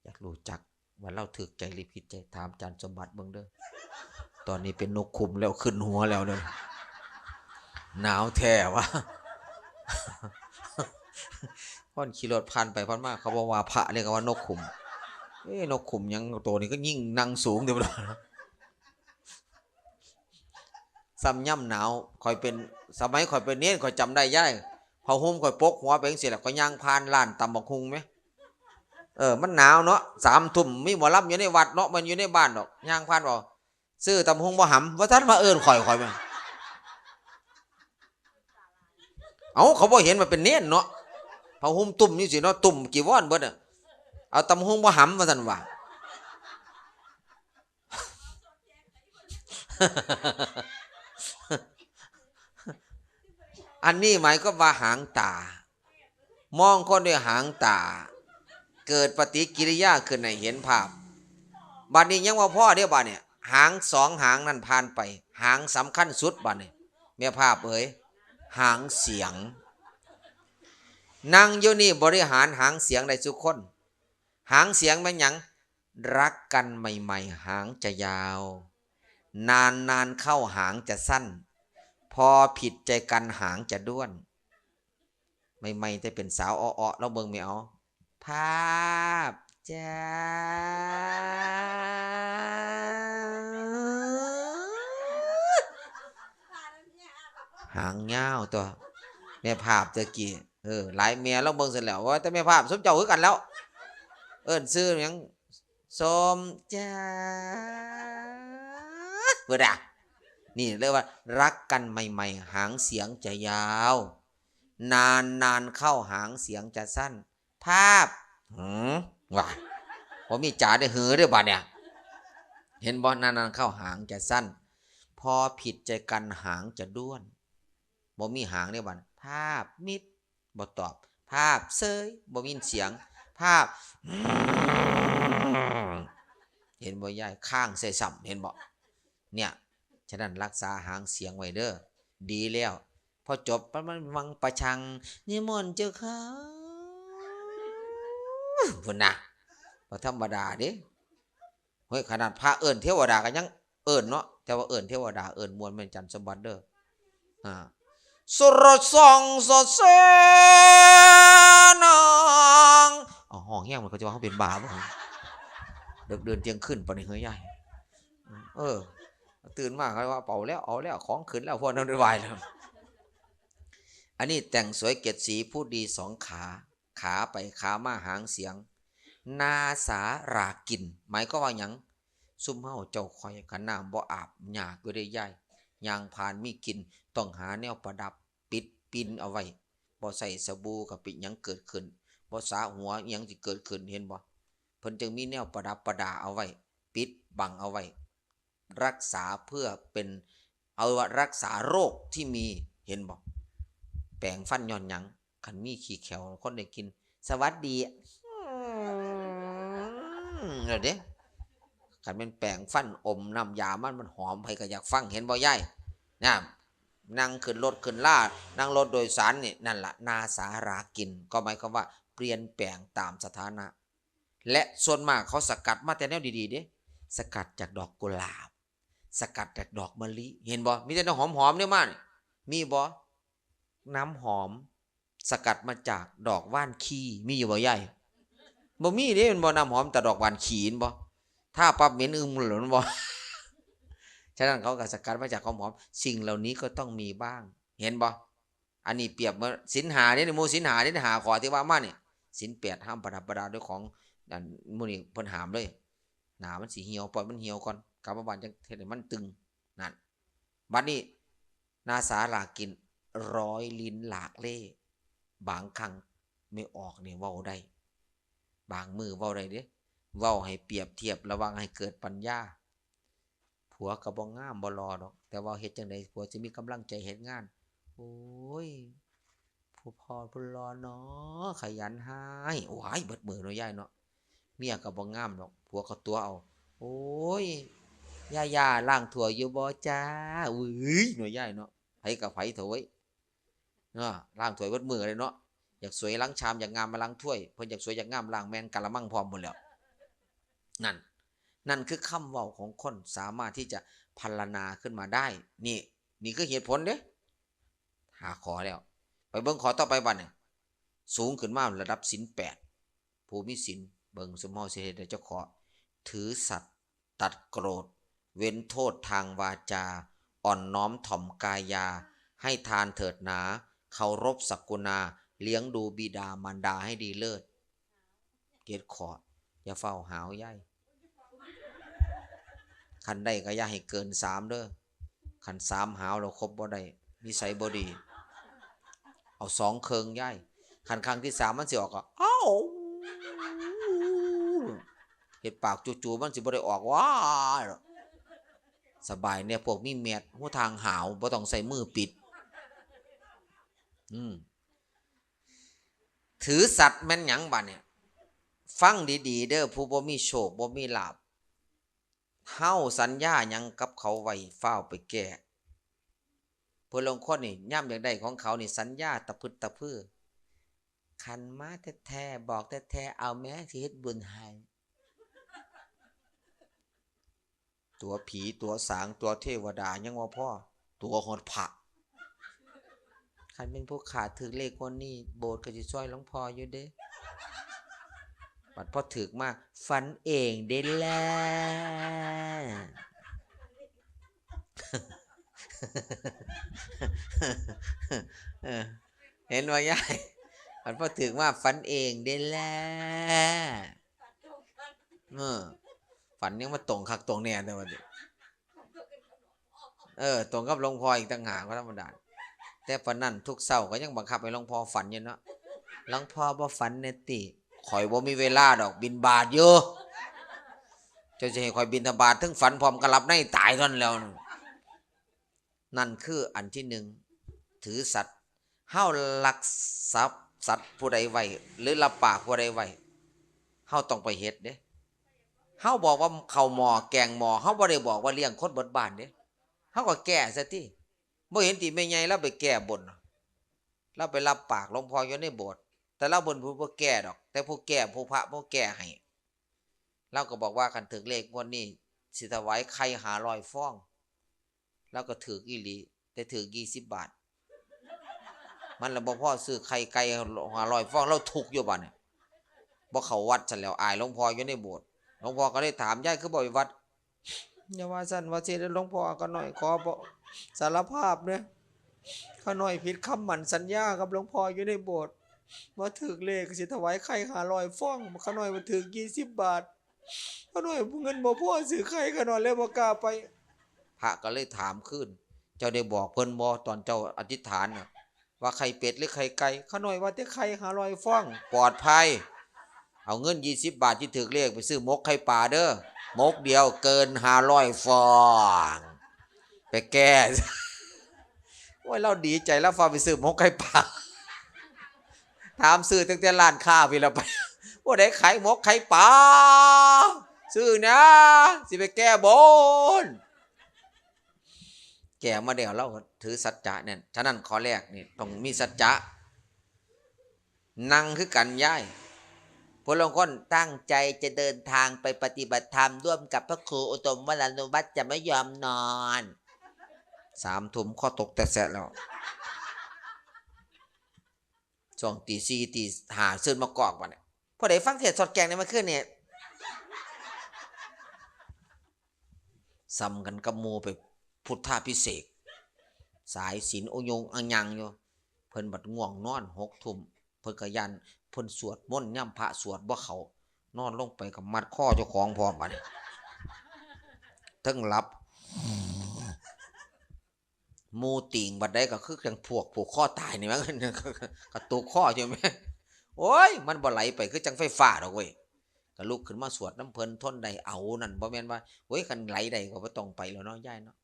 อยากรู้จักว่าเราถืกใจหรือผิดใจ ถามอาจารย์สมบัติเบิ่งเด้อ ตอนนี้เป็นนกขุมแล้ว ขึ้นหัวแล้วเด้อ หนาวแท้วะ คนขี่รถผ่านไปผ่านมา เขาบอกว่าพระเรียกว่านกขุม เอ้ นกขุมหยังตัวนี้ก็ยิ่งนั่งสูงเด้อ ซ้ำย่ำหนาว ข้อยเป็น สมัยข้อยเป็นเณร ข้อยจำได้ยาย ผ้าห่มข้อยปกหัวไปจั่งซี้แหละ ข้อยย่างผ่านร้านตำบักหุ่งแหม เออ มันหนาวเนาะ สามทุ่ม มีหมอลำอยู่ในวัดเนาะ มันอยู่ในบ้านดอก ย่างผ่านบ่ ซื้อตำบักหุ่งบ่หำ ว่าซั่นมาเอิ้นข้อย ข้อยแม่น เอ้า เขาบ่เห็นว่าเป็นเณรเนาะ ผ้าห่มตุ้มจั่งซี้เนาะ ตุ้มจีวรเบิดน่ะ เอาตำบักหุ่งบ่หำ ว่าซั่นว่า อันนี้หมายความว่าหางตา มองคนด้วยหางตา เกิดปฏิกิริยาขึ้นให้เห็นภาพ บัดนี้ยังบ่พอเด้ บัดเนี่ย หางสองหางนั่นผ่านไป หางสำคัญสุดบัดนี้ แม่ภาพเอ๋ย หางเสียง นั่งอยู่นี่บริหารหางเสียงได้ซุคน หางเสียงแม่นหยัง รักกันใหม่ๆ หางจะยาว นานๆ เข้าหางจะสั้น พอผิดใจกันหางจะด้วน ใหม่ๆ แต่เป็นสาวอ้อๆ ลองเบิ่งแม่ เอา ภาพ จ้า หางยาวตั๊ว แม่ภาพตะกี้ เออ หลายแม่ลองเบิ่งซั่นแหล้ว ว่าแต่แม่ภาพซุมเจ้าคือกันแล้ว เอิ้นชื่อหยัง สม จ้า เบิดอะ นี่เรียกว่ารักกันใหม่ๆ หางเสียงจะยาว นานๆ เข้าหางเสียงจะสั้น ภาพ หือ ว่า บ่มีจ๋าได้หือเด้อบัดเนี่ย เห็นบ่ นานๆ เข้าหางจะสั้น พอผิดใจกันหางจะด้วน บ่มีหางเด้อบัด ภาพมิด บ่ตอบ ภาพเซย บ่มีเสียง ภ ภาพ เห็นบ่ยาย ค้างใส่ซ้ำ เห็นบ่ เนี่ย ฉะนั้นรักษาหางเสียงไว้เด้อ ดีแล้ว พอจบมัน มันวังประชัง นิมนต์เจ้าค่ะ พุ้นนะ บ่ธรรมดาเด้ เฮ้ย ขนาดพระเอิ้นเทวดาก็ยังเอิ้นเนาะ แต่ว่าเอิ้นเทวดา เอิ้นม่วนแม่นจันทร์สมบัติเด้อ อ่า สุรสังสเสนัง เอาห้องแฮงมันก็จะว่าเขาเป็นบ้าบ่ เดิกเดินเที่ยงคืนปานนี้เฮ้ยยาย เออ ตื่นมาเขาว่าเป่าแล้ว เอาแล้ว ของขึ้นแล้ว พวกนั้นได้ไหวแล้ว อันนี้แต่งสวยเจ็ดสี ผู้ดีสองขา ขาไปขามาหางเสียง นาสาหรากกิน หมายความว่าหยัง ซุมเฮาเจ้าข้อย คันน้ำบ่อาบ ยากอยู่เด้ยาย ย่างผ่านมีกลิ่น ต้องหาแนวประดับ ปิดปิ่นเอาไว้ บ่ใส่สบู่ก็เป็นหยังเกิดขึ้น บ่สระหัว อิหยังสิเกิดขึ้น เห็นบ่ เพิ่นจึงมีแนวประดับประดาเอาไว้ ปิดบังเอาไว้ รักษาเพื่อเป็น เอาว่ารักษาโรคที่มี เห็นบ่ แปรงฟันย้อนหยัง คันมีขี้แข้วคนได้กลิ่น สวัสดี อืม แล้วเด้ คันแม่นแปรงฟันอมน้ำยามัน มันหอม ไผก็อยากฟัง เห็นบ่ยาย นะ นั่งขึ้นรถขึ้นลา นั่งรถโดยสารนี่ นั่นล่ะ นาสาหรากกิน ก็หมายความว่าเปลี่ยนแปลงตามสถานะ และส่วนมากเขาสกัดมาแต่แนวดีๆเด้ สกัดจากดอกกุหลาบ สกัดจากดอกมะลิ เห็นบ่ มีแต่น้ำหอมๆเนี่ยมานี่ มีบ่ น้ำหอม สกัดมาจากดอกว่านขี้ มีอยู่บ่ยาย บ่มีเด้ แม่นบ่ น้ำหอมแต่ดอกว่านขี้ แม่นบ่ ทาปั๊บเหม็นอึมเลย แม่นบ่ ฉะนั้นเขาก็สกัดมาจากความหอม สิ่งเหล่านี้ก็ต้องมีบ้าง เห็นบ่ อันนี้เปรียบเหมือนศีลห้าเด้ หมู่ศีลห้าเด้ ห้าข้อที่ว่ามานี่ ศีลแปดห้ามประดับประดาด้วยของ อันหมู่นี้เพิ่นห้ามเลย หน้ามันสิเหี่ยว ปล่อยมันเหี่ยวก่อน กลับมาบ้านจั่งเฮ็ดให้มันตึง นั่น บัดนี้ นาสาหรากกิน ร้อยลิ้นหลากเล่ห์ บางครั้งแม่ออกนี่เว้าได้ บางมื้อเว้าได้เด้ เว้าให้เปรียบเทียบระหว่างให้เกิดปัญญา ผัวก็บ่งามบ่หล่อดอก แต่ว่าเฮ็ดจั่งใดผัวสิมีกำลังใจเฮ็ดงาน โอ้ย ผู้พ่อผู้หล่อน้อ ขยันหาย โอ้ย เบิดมื้อเนาะยายเนาะ เมียก็บ่งามดอก ผัวก็ตั๋วเอา โอ้ย ย่าๆ ล้างถ้วยอยู่บ่จ้า อุ้ย เนาะยายเนาะ ไผกับไผเถาะเว้ย เนาะ ล้างถ้วยเบิดมื้อเลยเนาะ อยากสวยล้างชาม อยากงามมาล้างถ้วย เพิ่นอยากสวยอยากงามล้างแม่นกะละมังพร้อมหมดแล้ว นั่น นั่นคือคำเว้าของคนสามารถที่จะพรรณนาขึ้นมาได้ นี่ นี่คือเหตุผลเด้ ห้าข้อแล้ว ไปเบิ่งข้อต่อไปบัดนี้ สูงขึ้นมาระดับศีลแปด ผู้มีศีล เบิ่งซุมเฮาสิเฮ็ดได้จักข้อ ถือสัตย์ ตัดโกรธ เว้นโทษทางวาจา อ่อนน้อมถ่อมกายา ให้ทานเถิดหนา เคารพศักกุณา เลี้ยงดูบิดามารดาให้ดีเลิศ เจ็ดข้อ อย่าฟ้าวหาวยาย คันได้ก็อย่าให้เกินสามเด้อ คันสามหาวแล้วคบบ่ได้ นิสัยบ่ดี เอาสองเคิ่งยาย คันครั้งที่สามมันสิออกก็ เอ้า เฮ็ดปากจู๋ๆ มันสิบ่ได้ออก ว้า สบายเนี่ย พวกมีแมส หูทางหาว บ่ต้องใส่มือปิด อืม ถือสัตย์แม่นหยังบัดเนี่ย ฟังดีๆ เด้อ ผู้บ่มีโชค บ่มีลาภ เฮาสัญญาหยังกับเขาไว้ ฟ้าวไปแก้ ผู้ลางคนนี่ ยามอยากได้ของเขานี่ สัญญาตะพึดตะพือ คันมาแท้ๆ บอกแท้ๆ เอาแม่สิเฮ็ดบุญให้ ตั๋วผี ตั๋วสาง ตั๋วเทวดา ยังบ่พอ ตั๋วฮอดพระ คันเป็นผู้ข้าถืกเลขงวดนี้ โบสถ์ก็สิซ่อยหลวงพ่ออยู่เด้ บัดพอถืกมา ฝันเองเด้แหละ เออ เห็นบ่ยาย บัดพอถืกมา ฝันเองเด้แหละ เออ ฝันยังมาตรงคักตรงแน่แต่ว่า เออ ตรงกับหลวงพ่ออีกต่างหาก บ่ธรรมดา แต่ปานนั้นทุกเช้าก็ยังบังคับให้หลวงพ่อฝันอยู่เนาะ หลวงพ่อบ่ฝันแน่ติ ข้อยบ่มีเวลาดอก บิณฑบาตอยู่ เจ้าสิให้ข้อยบิณฑบาตเทิงฝันพร้อมกับหลับในตายเท่านั้นแหล้ว นั่นคืออันที่หนึ่ง ถือสัตย์ เฮาลักทรัพย์สัตว์ผู้ใดไว้ หรือรับปากผู้ใดไว้ เฮาต้องไปเฮ็ดเด้ เฮาบอกว่าเข้าหม้อแกงหม้อ เฮาบ่ได้บอกว่าเลี้ยงคนเบิดบ้านเด้ เฮาก็แก้ซะติ บ่เห็นติแม่ใหญ่ลาวไปแก้บน ลาวไปรับปากหลวงพ่ออยู่ในโบสถ์ แต่ลาวบ่ บ่แก้ดอก แต่ผู้แก้ ผู้พระผู้แก้ให้ ลาวก็บอกว่าคันถืกเลขงวดนี้สิถวายไข่ห้าร้อยฟอง ลาวก็ถืกอีหลี แต่ถืกยี่สิบบาท มันละบ่พอซื้อไข่ไก่ห้าร้อยฟอง ลาวทุกข์อยู่บัดนี้ บ่เข้าวัดซั้นแล้ว อายหลวงพ่ออยู่ในโบสถ์ หลวงพ่อก็เลยถาม ยายคือบ่ไปวัด อย่าว่าซั่นว่าซี่เด้อหลวงพ่อ ข้าน้อยขอบ่ สารภาพเด้อ ข้าน้อยผิดคำหมั้นสัญญากับหลวงพ่ออยู่ในโบสถ์ ว่าถืกเลขสิถวายไข่ห้าร้อยฟอง ข้าน้อยว่าถืกยี่สิบบาท ข้าน้อยเงินบ่พอซื้อไข่ ข้าน้อยเลยบ่กล้าไป พระก็เลยถามคืน เจ้าได้บอกเพิ่นบ่ตอนเจ้าอธิษฐานน่ะ ว่าไข่เป็ดหรือไข่ไก่ ข้าน้อยว่าแต่ไข่ห้าร้อยฟอง ปลอดภัย เอาเงินยี่สิบบาทที่ถืกเลขไปซื้อหมกไข่ปลาเด้อ หมกเดียวเกินห้าร้อยฟอง ไปแก้ โอ้ย ลาวดีใจ ลาวฟ้าวไปซื้อหมกไข่ปลา ถามซื้อตั้งแต่ร้านค้าพี้นละไป ผู้ใดขายหมกไข่ปลา ซื้อนะ สิไปแก้บน แก้มาแล้ว ลาวถือสัจจะแน่น ฉะนั้นข้อแรกนี่ต้องมีสัจจะ นั่งคือกันยาย ผู้ลางคนตั้งใจจะเดินทางไปปฏิบัติธรรมร่วมกับพระครูอุดมวรานุวัฒน์ จะไม่ยอมนอน สามทุ่มคอตกแตะแสะแล้ว ช่วงตีสี่ตีห้าซื่นมากอกบัดนี้ ผู้ใดฟังเทศน์สอดแกงในเมื่อคืนนี่ ส่ำกันกับหมู่ไปพุทธาภิเษก สายศีลโอยงอังยังอยู่ เพิ่นบัดง่วงนอน หกทุ่ม เพิ่นก็ย่าน เพิ่นสวดมนต์ยามพระสวดบ่เข้า นอนลงไปก็มัดคอเจ้าของพร้อมบัดนี้ เทิงหลับ หมู่ติ่งบัดใดก็คือจั่งพวกผูกคอตายนี่แหม กระตุกคออยู่แหม โอ้ย มันบ่ไหลไปคือจั่งไฟฟ้าดอกเว้ย ก็ลุกขึ้นมาสวดนำเพิ่น ทนได้เอานั่น บ่แม่นว่า โอ้ย คันไหลได้ก็บ่ต้องไปแล้วเนาะยายเนาะ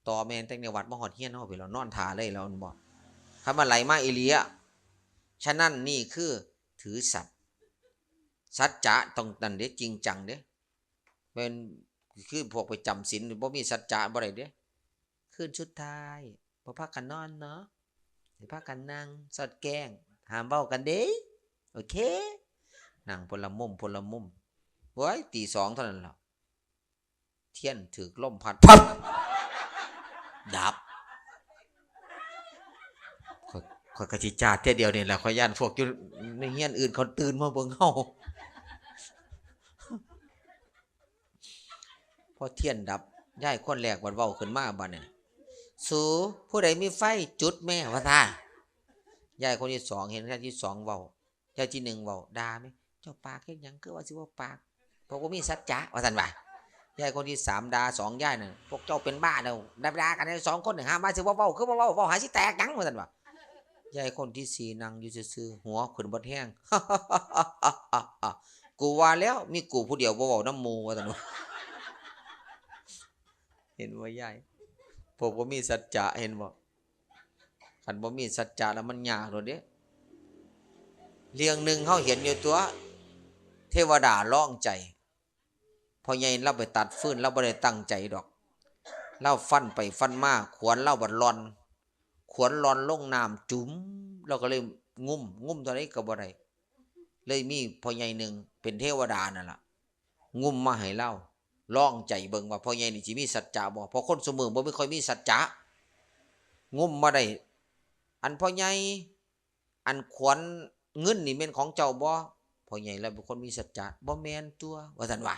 ต่อแม่นแต่ในวัดมาฮอดเฮือนเฮาพี้นแล้ว นอนท่าเลยแล้ว แม่นบ่ คันมันไหลมาอีหลีอะ ฉะนั้นนี่คือถือสัตย์ สัจจะต้องนั่นเด้ จริงจังเด้ แม่นคือพวกไปจำศีลบ่มีสัจจะบ่ได้เด้ คืนสุดท้ายบ่พากันนอนเนาะ สิพากันนั่งสอดแกง ห้ามเว้ากันเด้ โอเค นั่งคนละมุม คนละมุม โอ้ย ตีสองเท่านั้นแหละ เทียนถืกลมพัด ปั๊บ ดับ ข้อย ข้อยกะสิจาดเทื่อเดียวนี่แหละ ข้อยย้านพวกอยู่ในเฮือนอื่นเขาตื่นมาเบิ่งเฮา พอเทียนดับ ยายคนแรกบัดเว้าขึ้นมาบัดนี้ สู ผู้ใดมีไฟจุดแม่ ว่าซ่า ยายคนที่สองเห็นยายที่สองเว้า ยายที่หนึ่งเว้า ด่าแม่ เจ้าปากเฮ็ดหยัง คือว่าสิเว้าปาก พวกบ่มีสัจจะ ว่าซั่นว่า ยายคนที่สามด่าสองยายนั่น พวกเจ้าเป็นบ้าแล้ว ด่าๆ กันสองคนนี่ ห้ามว่าสิบ่เว้า คือบ่เว้า เว้าหาสิแตกหยัง ว่าซั่นว่า ยายคนที่สี่นั่งอยู่ซื่อๆ หัวขึ้นเบิดแฮง กูว่าแล้ว มีกูผู้เดียวบ่เว้านำหมู่ ว่าซั่นว่า เห็นบ่ยาย พวกบ่มีสัจจะ เห็นบ่ คันบ่มีสัจจะแล้วมันยากโลดเด้ เรื่องหนึ่งเฮาเห็นอยู่ตัว เทวดาลองใจ พ่อใหญ่ลาวไปตัดฟืน ลาวบ่ได้ตั้งใจดอก ลาวฟันไปฟันมา ขวานลาวบัดหล่อน ขวานหล่อนลงน้ำจุ๋ม ลาวก็เลยงุ้ม งุ้มเท่าใดก็บ่ได้ เลยมีพ่อใหญ่หนึ่งเป็นเทวดานั่นล่ะ งุ้มมาให้ลาว ลองใจเบิ่งว่าพ่อใหญ่นี่สิมีสัจจะบ่ เพราะคนซุมื้อบ่มีค่อยมีสัจจะ งุ้มมาได้ อันพ่อใหญ่ อันขวานเงินนี่แม่นของเจ้าบ่ พ่อใหญ่ลาวเป็นคนมีสัจจะ บ่แม่นตั่ว ว่าซั่นว่า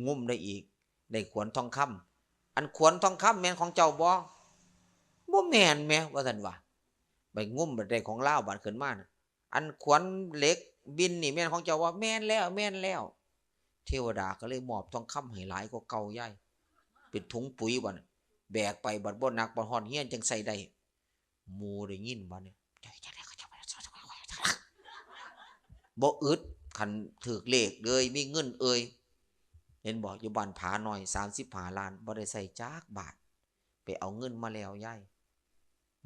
งุ้มได้อีก ได้ขวานทองคำ อันขวานทองคำแม่นของเจ้าบ่ บ่แม่นแหม ว่าซั่นว่า ไปงุ้มบัดได้ของลาวบัดขึ้นมาน่ะ อันขวานเหล็กบินนี่แม่นของเจ้าบ่ แม่นแล้ว แม่นแล้ว เทวดาก็เลยมอบทองคำให้หลายกว่าเก่ายาย เป็นถุงปุ๋ยบัดน่ะ แบกไปบัดบ่หนัก บัดฮอดเฮือนจั่งใส่ได้ หมู่ได้ยินบัดนี้ บ่อึด คันถืกเลขเลย มีเงินเอ่ย เห็นบ่ อยู่บ้านผาน้อย สามสิบห้าล้าน บ่ได้ใช้จักบาท ไปเอาเงินมาแล้วยาย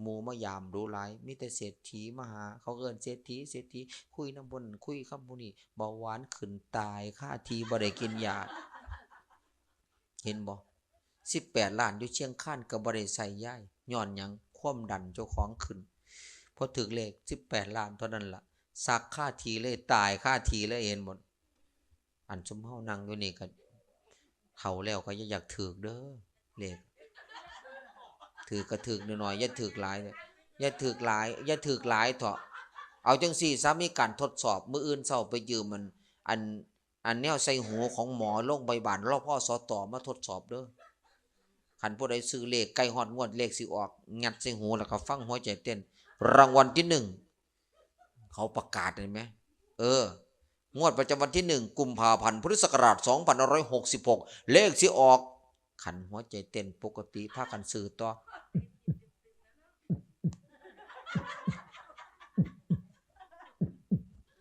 หมู่มายามดูหลาย มีแต่เศรษฐีมาหา เขาเอิ้นเศรษฐี เศรษฐี คุยนำผู้นั้น คุยกับผู้นี้ เบาหวานขึ้นตายคาที่ บ่ได้กินยา เห็นบ่ สิบแปดล้านอยู่เชียงคานก็บ่ได้ใช้ยาย ย้อนหยัง ความดันเจ้าของขึ้น พอถืกเลขสิบแปดล้านเท่านั้นล่ะ สักคาที่เลย ตายคาที่เลย เห็นบ่ อันซุมเฮานั่งอยู่นี่ก็เฒ่าแล้วก็อย่าอยากถืกเด้อ เลข ถืกก็ถืกน้อยๆ อย่าถืกหลายเด้อ อย่าถืกหลาย อย่าถืกหลายเถาะ เอาจั่งซี้ซะ มีการทดสอบ มื้ออื่นเช้าไปยืมมัน อัน อันแนวใส่หูของหมอโรงพยาบาล รพสต มาทดสอบเด้อ คันผู้ใดซื้อเลขใกล้ฮอดงวดเลขสิออก งัดใส่หูแล้วก็ฟังหัวใจเต้น รางวัลที่หนึ่ง เขาประกาศเห็นไหม เออ งวดประจำวันที่หนึ่ง กุมภาพันธ์ พุทธศักราช สองพันห้าร้อยหกสิบหก เลขสิออก คันหัวใจเต้นปกติพากันซื้อต่อ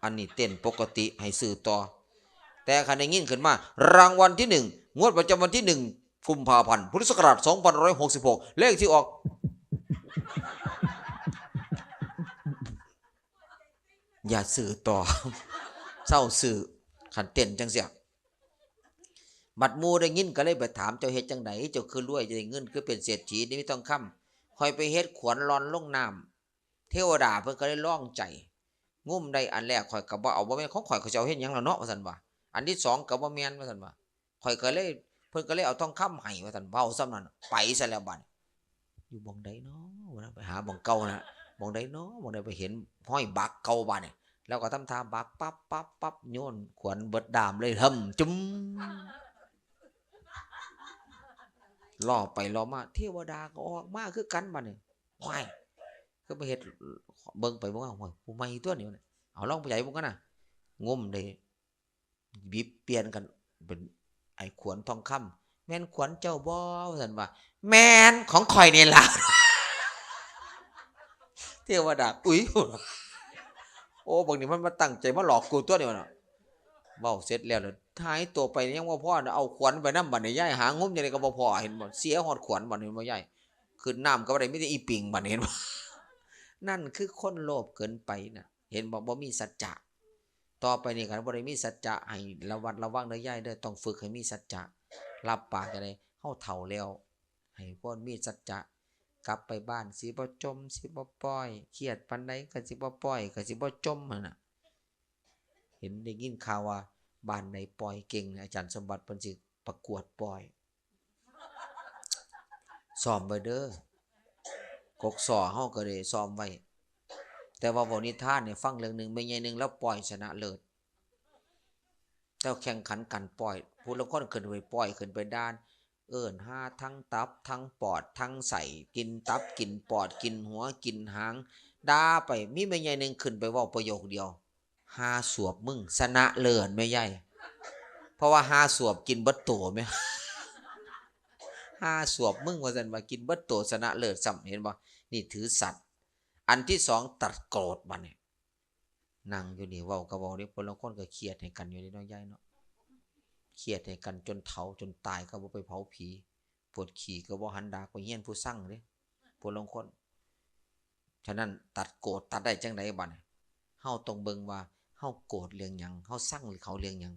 อันนี้เต้นปกติให้ซื้อต่อ แต่คันได้ยินขึ้นมา รางวัลที่หนึ่ง งวดประจำวันที่หนึ่ง กุมภาพันธ์ พุทธศักราช สองพันห้าร้อยหกสิบหก เลขที่ออก อย่าซื้อต่อ เซาซื้อ คันเต้นจั่งซี้ บัดหมู่ได้ยินก็เลยไปถาม เจ้าเฮ็ดจั่งใด เจ้าคือรวย ได้เงินคือเป็นเศรษฐี นี่มีทองคำ ข้อยไปเฮ็ดขวัญหล่นลงน้ำ เทวดาเพิ่นก็เลยลองใจ งมได้อันแรกข้อยก็บ่เอา บ่แม่นของข้อย ข้อยสิเอาเฮ็ดหยังล่ะเนาะ ว่าซั่นว่า อันที่สองก็บ่แม่น ว่าซั่นว่า ข้อยก็เลย เพิ่นก็เลยเอาทองคำให้ ว่าซั่น เว้าส่ำนั้น ไปซะแล้วบัดนี้ อยู่หม่องใดน้อ ว่าไปหาหม่องเก่านะ หม่องใดน้อ หม่องใด ไปเห็นฮอยบักเก่าบัดนี้ แล้วก็ทำท่าบักปั๊บปั๊บปั๊บ โยนขวัญเบิดด้ามเลย หึ่ม จุ่ม ล่อไปล่อมา เทวดาก็ออกมาคือกันบัดนี้ ห้วย คือไปเฮ็ด เบิ่งไปเบิ่งมา ห้วย ผู้ใหม่ตัวนี้ เอาลองไปใหญ่เบิ่งกันนะ งมได้ บิดเปลี่ยนกัน เป็นไอ้ขวัญทองคำ แม่นขวัญเจ้าบ่ ว่าซั่นว่า แม่นของข้อยนี่ล่ะ เทวดา อุ๊ย โอ้ บักนี่มันมาตั้งใจมาหลอกกูตัวนี้วะเนาะ เว้าเสร็จแล้วเลย หายตัวไปยังบ่พ้อ เอาขวัญไปนำบัดนี้ ยายหางมจั่งใดก็บ่พ้อ เห็นบ่ เสียฮอดขวัญบัดนี้ เห็นบ่ยาย ขึ้นน้ำก็บ่ได้ มีแต่อีปิงบัดนี้ เห็นบ่ นั่นคือคนโลภเกินไปน่ะ เห็นบ่ บ่มีสัจจะ ต่อไปนี่คันบ่ได้มีสัจจะ ให้ระวัดระวังเด้อยายเด้อ ต้องฝึกให้มีสัจจะ รับปากจั่งใด เฮาเฒ่าแล้ว ให้ควรมีสัจจะ กลับไปบ้านสิบ่จ่ม สิบ่ปล่อย เครียดปานใดก็สิบ่ปล่อย ก็สิบ่จ่มหั่นน่ะ เห็นได้ยินข่าวว่าบ้านใดปล่อยเก่ง อาจารย์สมบัติเพิ่นสิประกวดปล่อย ซ้อมไว้เด้อ กกสเฮาก็ได้ซ้อมไว้ แต่ว่าเว้านิทานให้ฟังเรื่องหนึ่ง แม่ใหญ่หนึ่งลาวปล่อยชนะเลิศ ลาวแข่งขันกันปล่อย ผู้ลางคนขึ้นไปปล่อย ขึ้นไปด่าน เอิ้นหาทั้งตับ ทั้งปอด ทั้งไส้ กินตับ กินปอด กินหัว กินหาง ด่าไป มีแม่ใหญ่หนึ่งขึ้นไปเว้าประโยคเดียว หาสวบมึง ชนะเลิศแม่ใหญ่ เพราะว่าหาสวบกินเบิดโตแม่ หาสวบมึง ว่าซั่นว่า กินเบิดโต ชนะเลิศซ้ำ เห็นบ่ นี่ถือสัตว์ อันที่สองตัดโกรธบัดนี้ นั่งอยู่นี่เว้าก็เว้าเด้ ผู้ลางคนก็เครียดให้กันอยู่เด้เนาะยายเนาะ เครียดให้กันจนเฒ่าจนตายก็บ่ไปเผาผี ปวดขี้ก็บ่หันดากไปเฮียนผู้ซังเด้ ผู้ลางคน ฉะนั้นตัดโกรธตัดได้จั่งใดบัดนี้ เฮาต้องเบิ่งว่าเฮาโกรธเรื่องหยัง เฮาซังเขาเรื่องหยัง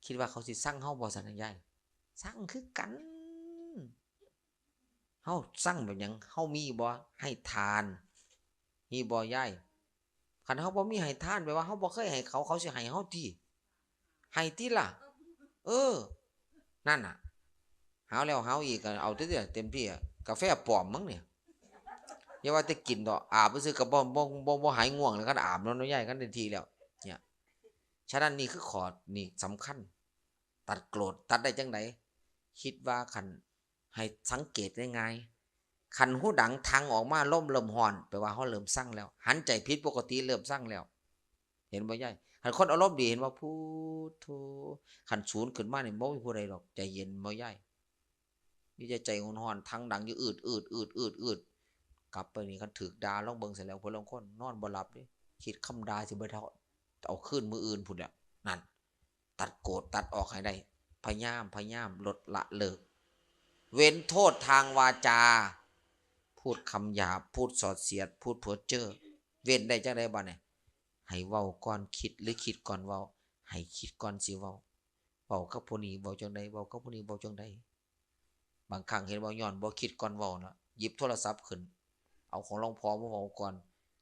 คิดว่าเขาสิซังเฮาบ่ซั่นนะยาย ซังคือกัน เฮาซังแบบหยัง เฮามีบ่ให้ทาน มีบ่ยาย คันเฮาบ่มีให้ทาน แปลว่าเฮาบ่เคยให้เขา เขาสิให้เฮาติ ให้ติล่ะ เออ นั่นน่ะ หาวแล้วหาวอีกก็เอาติ เต็มที่อะ กาแฟปลอมมั้งเนี่ย อย่าว่าแต่กินดอก อาบซื่อๆก็บ่ บ่ บ่ บ่หายง่วงเลย คันอาบเนาะ เนาะยาย คันได้ที่แล้ว เนี่ย ฉะนั้นนี่คือข้อ นี่สำคัญ ตัดโกรธ ตัดได้จั่งใด คิดว่าคัน ให้สังเกตง่ายๆ คันฮูดังทังออกมา ลมเริ่มฮ้อน แปลว่าเฮาเริ่มซังแล้ว หันใจผิดปกติ เริ่มซังแล้ว เห็นบ่ยาย คันคนอารมณ์ดี เห็นว่า พุทโธ คันสูนขึ้นมานี่ บ่มีผู้ใดดอก ใจเย็นบ่ยาย มีแต่ใจฮ้อนๆ ทังดังอยู่ อืดๆ อืดๆ อืดๆ กลับไปนี่ คันถืกด่า ลองเบิ่งซะแล้ว ผู้ลางคนนอนบ่หลับเด้ คิดคำด่าสิบ่เท่า เอาคืนมื้ออื่นพุ้นแหละ นั่น ตัดโกรธตัดออกให้ได้ พยายาม พยายามลดละเลิก เว้นโทษทางวาจา ผ พูดคำหยาบ พูดส่อเสียด พูดเพ้อเจ้อ เว้นได้จั่งใดบัดนี้ ให้เว้าก่อนคิดหรือคิดก่อนเว้า ให้คิดก่อนสิเว้า เว้ากับผู้นี้เว้าจั่งใด เว้ากับผู้นี้เว้าจั่งใด บางครั้งเห็นบ่ ย้อนบ่คิดก่อนเว้าเนาะ หยิบโทรศัพท์ขึ้น เอาของหลวงพ่อมาเว้าก่อน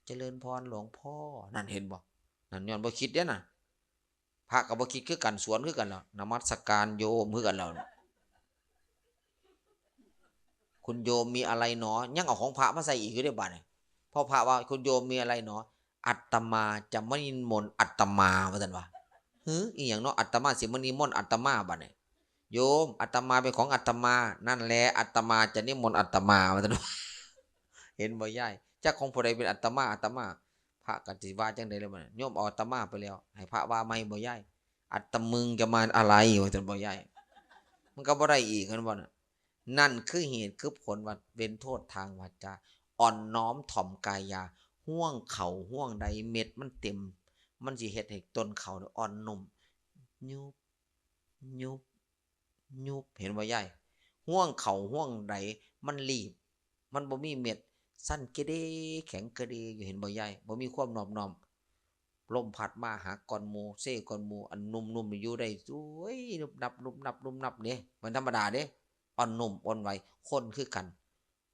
เจริญพรหลวงพ่อ นั่นเห็นบ่ นั่นย้อนบ่คิดเด้น่ะ พระก็บ่คิดคือกัน สวนคือกันแล้ว นมัสการโยมคือกันแล้ว คุณโยมมีอะไรหนอ ยังเอาของพระมาใส่อีกอยู่เด้บัดนี้ พอพระว่า คุณโยมมีอะไรหนอ อาตมาจะมานิมนต์อาตมา ว่าซั่นว่า หือ อีหยังเนาะ อาตมาสิมานิมนต์อาตมาบัดนี้ โยม อาตมาเป็นของอาตมา นั่นแหละ อาตมาจะนิมนต์อาตมา ว่าซั่นว่า เห็นบ่ยาย จักของผู้ใดเป็นอาตมา อาตมา พระก็สิว่าจั่งใดแล้วบัดนี้ โยมเอาอาตมาไปแล้ว ให้พระว่าใหม่บ่ยาย อาตมึงจะมาอะไร ว่าซั่นบ่ยาย มันก็บ่ได้อีก เห็นบ่น่ะ นั่นคือเหตุคือผลว่าเว้นโทษทางวาจา อ่อนน้อมถ่อมกายา ห่วงข้าวห่วงใดเม็ดมันเต็ม มันสิเฮ็ดให้ต้นข้าวเนี่ยอ่อนนุ่ม ยุบ ยุบ ยุบ เห็นบ่ยาย ห่วงข้าวห่วงใดมันรีบ มันบ่มีเม็ด สั่นเกเรแข็งเกเรอยู่ เห็นบ่ยาย บ่มีความนอบน้อม ลมพัดมาหักก่อนหมู่ เซก่อนหมู่ อันนุ่มๆนี่อยู่ได้ โอ้ย นุบนับ นุบนับ นุบนับเด้ มันธรรมดาเด้ อ่อนนุ่มอ่อนไหว คนคือกัน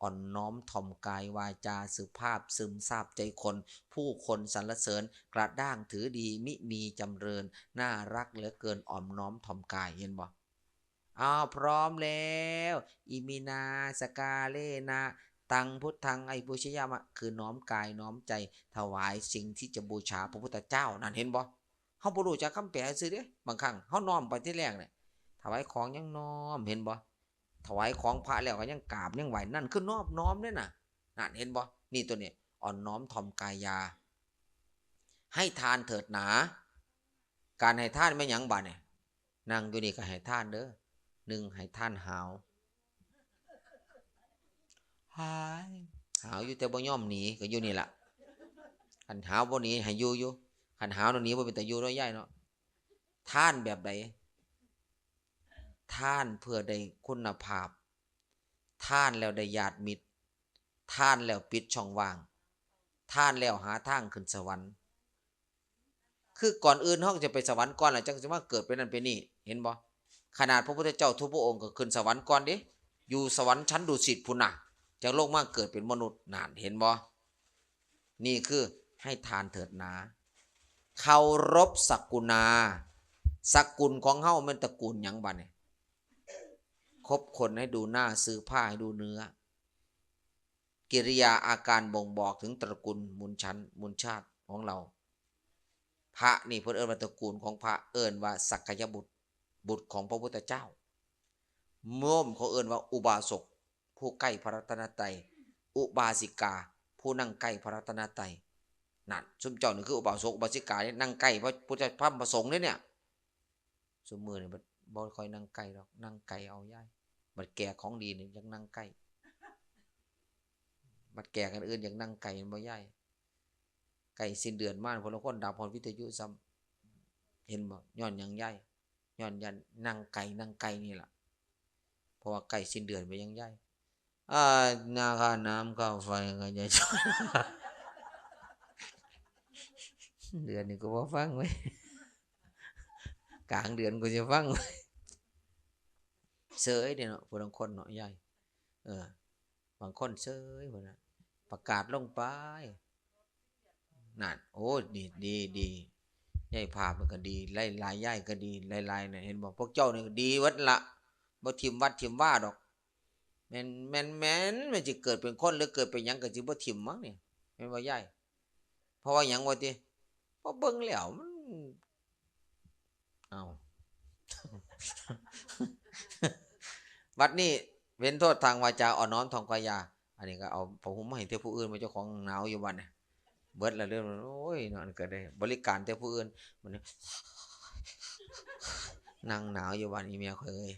อ่อนน้อมถ่อมกายวาจาสุภาพ ซึมซาบใจคน ผู้คนสรรเสริญ กระด้างถือดี มิมีจำเริญ น่ารักเหลือเกิน อ่อนน้อมถ่อมกาย เห็นบ่ อ้าว พร้อมแล้ว อิมินา สกาเลนะ ตังพุทธัง อภิปูชยามะ คือน้อมกายน้อมใจ ถวายสิ่งที่จะบูชาพระพุทธเจ้า นั่นเห็นบ่ เฮาบ่รู้จักคำแปลซื่อเด้ บางครั้งเฮาน้อมไปทีแรกเนี่ย ถวายของยังน้อม เห็นบ่ ถวายของพระแล้วก็ยังกราบยังไหว้ นั่นคือนอบน้อมเด้น่ะ นั่นเห็นบ่ นี่ตัวนี้ อ่อนน้อมถ่อมกายา ให้ทานเถิดหนา การให้ทานแม่นหยังบัดนี่ นั่งอยู่นี่ก็ให้ทานเด้อ หนึ่ง ให้ทานหาว หาย หาวอยู่แต่บ่ยอมหนี ก็อยู่นี่ล่ะ คันหาวบ่หนีให้อยู่อยู่ คันหาวแล้วหนีบ่เป็นตาอยู่เนาะยายเนาะ ทานแบบใด ทานเพื่อได้คุณภาพ ทานแล้วได้ญาติมิตร ทานแล้วปิดช่องว่าง ทานแล้วหาทางขึ้นสวรรค์ คือก่อนอื่นเฮาจะไปสวรรค์ก่อน แล้วจั่งสิมาเกิดเป็นนั่นเป็นนี่ เห็นบ่ ขนาดพระพุทธเจ้าทุกพระองค์ก็ขึ้นสวรรค์ก่อนเด้ อยู่สวรรค์ชั้นดุสิตพุ้นน่ะ จั่งลงมาเกิดเป็นมนุษย์ นั่น เห็นบ่ นี่คือให้ทานเถิดหนา เคารพสกุณา สกุลของเฮาแม่นตระกูลหยังบัดนี่ คบคนให้ดูหน้า ซื้อผ้าให้ดูเนื้อ กิริยาอาการบ่งบอกถึงตระกูลมูลชั้น มูลชาติของเรา พระนี่เพิ่นเอิ้นว่าตระกูลของพระ เอิ้นว่าสักยบุตร บุตรของพระพุทธเจ้า โยมเขาเอิ้นว่าอุบาสก ผู้ใกล้พระรัตนตรัย อุบาสิกา ผู้นั่งใกล้พระรัตนตรัย นั่น ซุมเจ้านี่คืออุบาสก อุบาสิกานี่นั่งใกล้พระพุทธ พระธรรม พระสงฆ์เด้เนี่ย ซุมื้อนี่บัดบ่ค่อยนั่งใกล้ดอก นั่งไกลเอายาย บัดแก่ของดีนี่อยากนั่งใกล้ บัดแก่กันอื่นอยากนั่งไกล แม่นบ่ยาย ใกล้สิ้นเดือนมา พวกลางคนดับฮอดวิทยุซ้ำ เห็นบ่ ย้อนหยังยาย ย้อน ย้อนนั่งไกล นั่งไกลนี่ล่ะ เพราะว่าใกล้สิ้นเดือนไปยังยาย อ่า นาค่าน้ำค่าไฟก็จะ เดือนนี้ก็บ่ฟังเว้ย กลางเดือนก็จะฟังเว้ย เซยเด้เนาะ ผู้ลางคนเนาะยาย เออ บางคนเซยพุ้นน่ะ ประกาศลงไป นั่น โอ้ ดี ดี ดี ยายภาพมันก็ดี หลายๆ ยายก็ดี หลายๆ น่ะ เห็นบ่ พวกเจ้านี่ก็ดีเบิดละ บ่ถิ่มวัดถิ่มวาดอก แม่น แม่น แม่น แม่นสิเกิดเป็นคนหรือเกิดเป็นหยังก็สิบ่ถิ่มมั้งนี่ แม่นบ่ยาย เพราะว่าหยังวะติ เพราะเบิ่งแล้วมัน เอ้า บัดนี้เว้นโทษทางวาจา อ่อนน้อมถ่อมกายา อันนี้ก็เอาผ้าห่มมาให้แต่ผู้อื่น ว่าเจ้าของหนาวอยู่บัดนี้ เบิดละเรื่อง โอ้ย เนาะ อันก็ได้บริการแต่ผู้อื่น บัดนี้ นั่งหนาวอยู่บัดนี้ เมียข้อยเอ้ย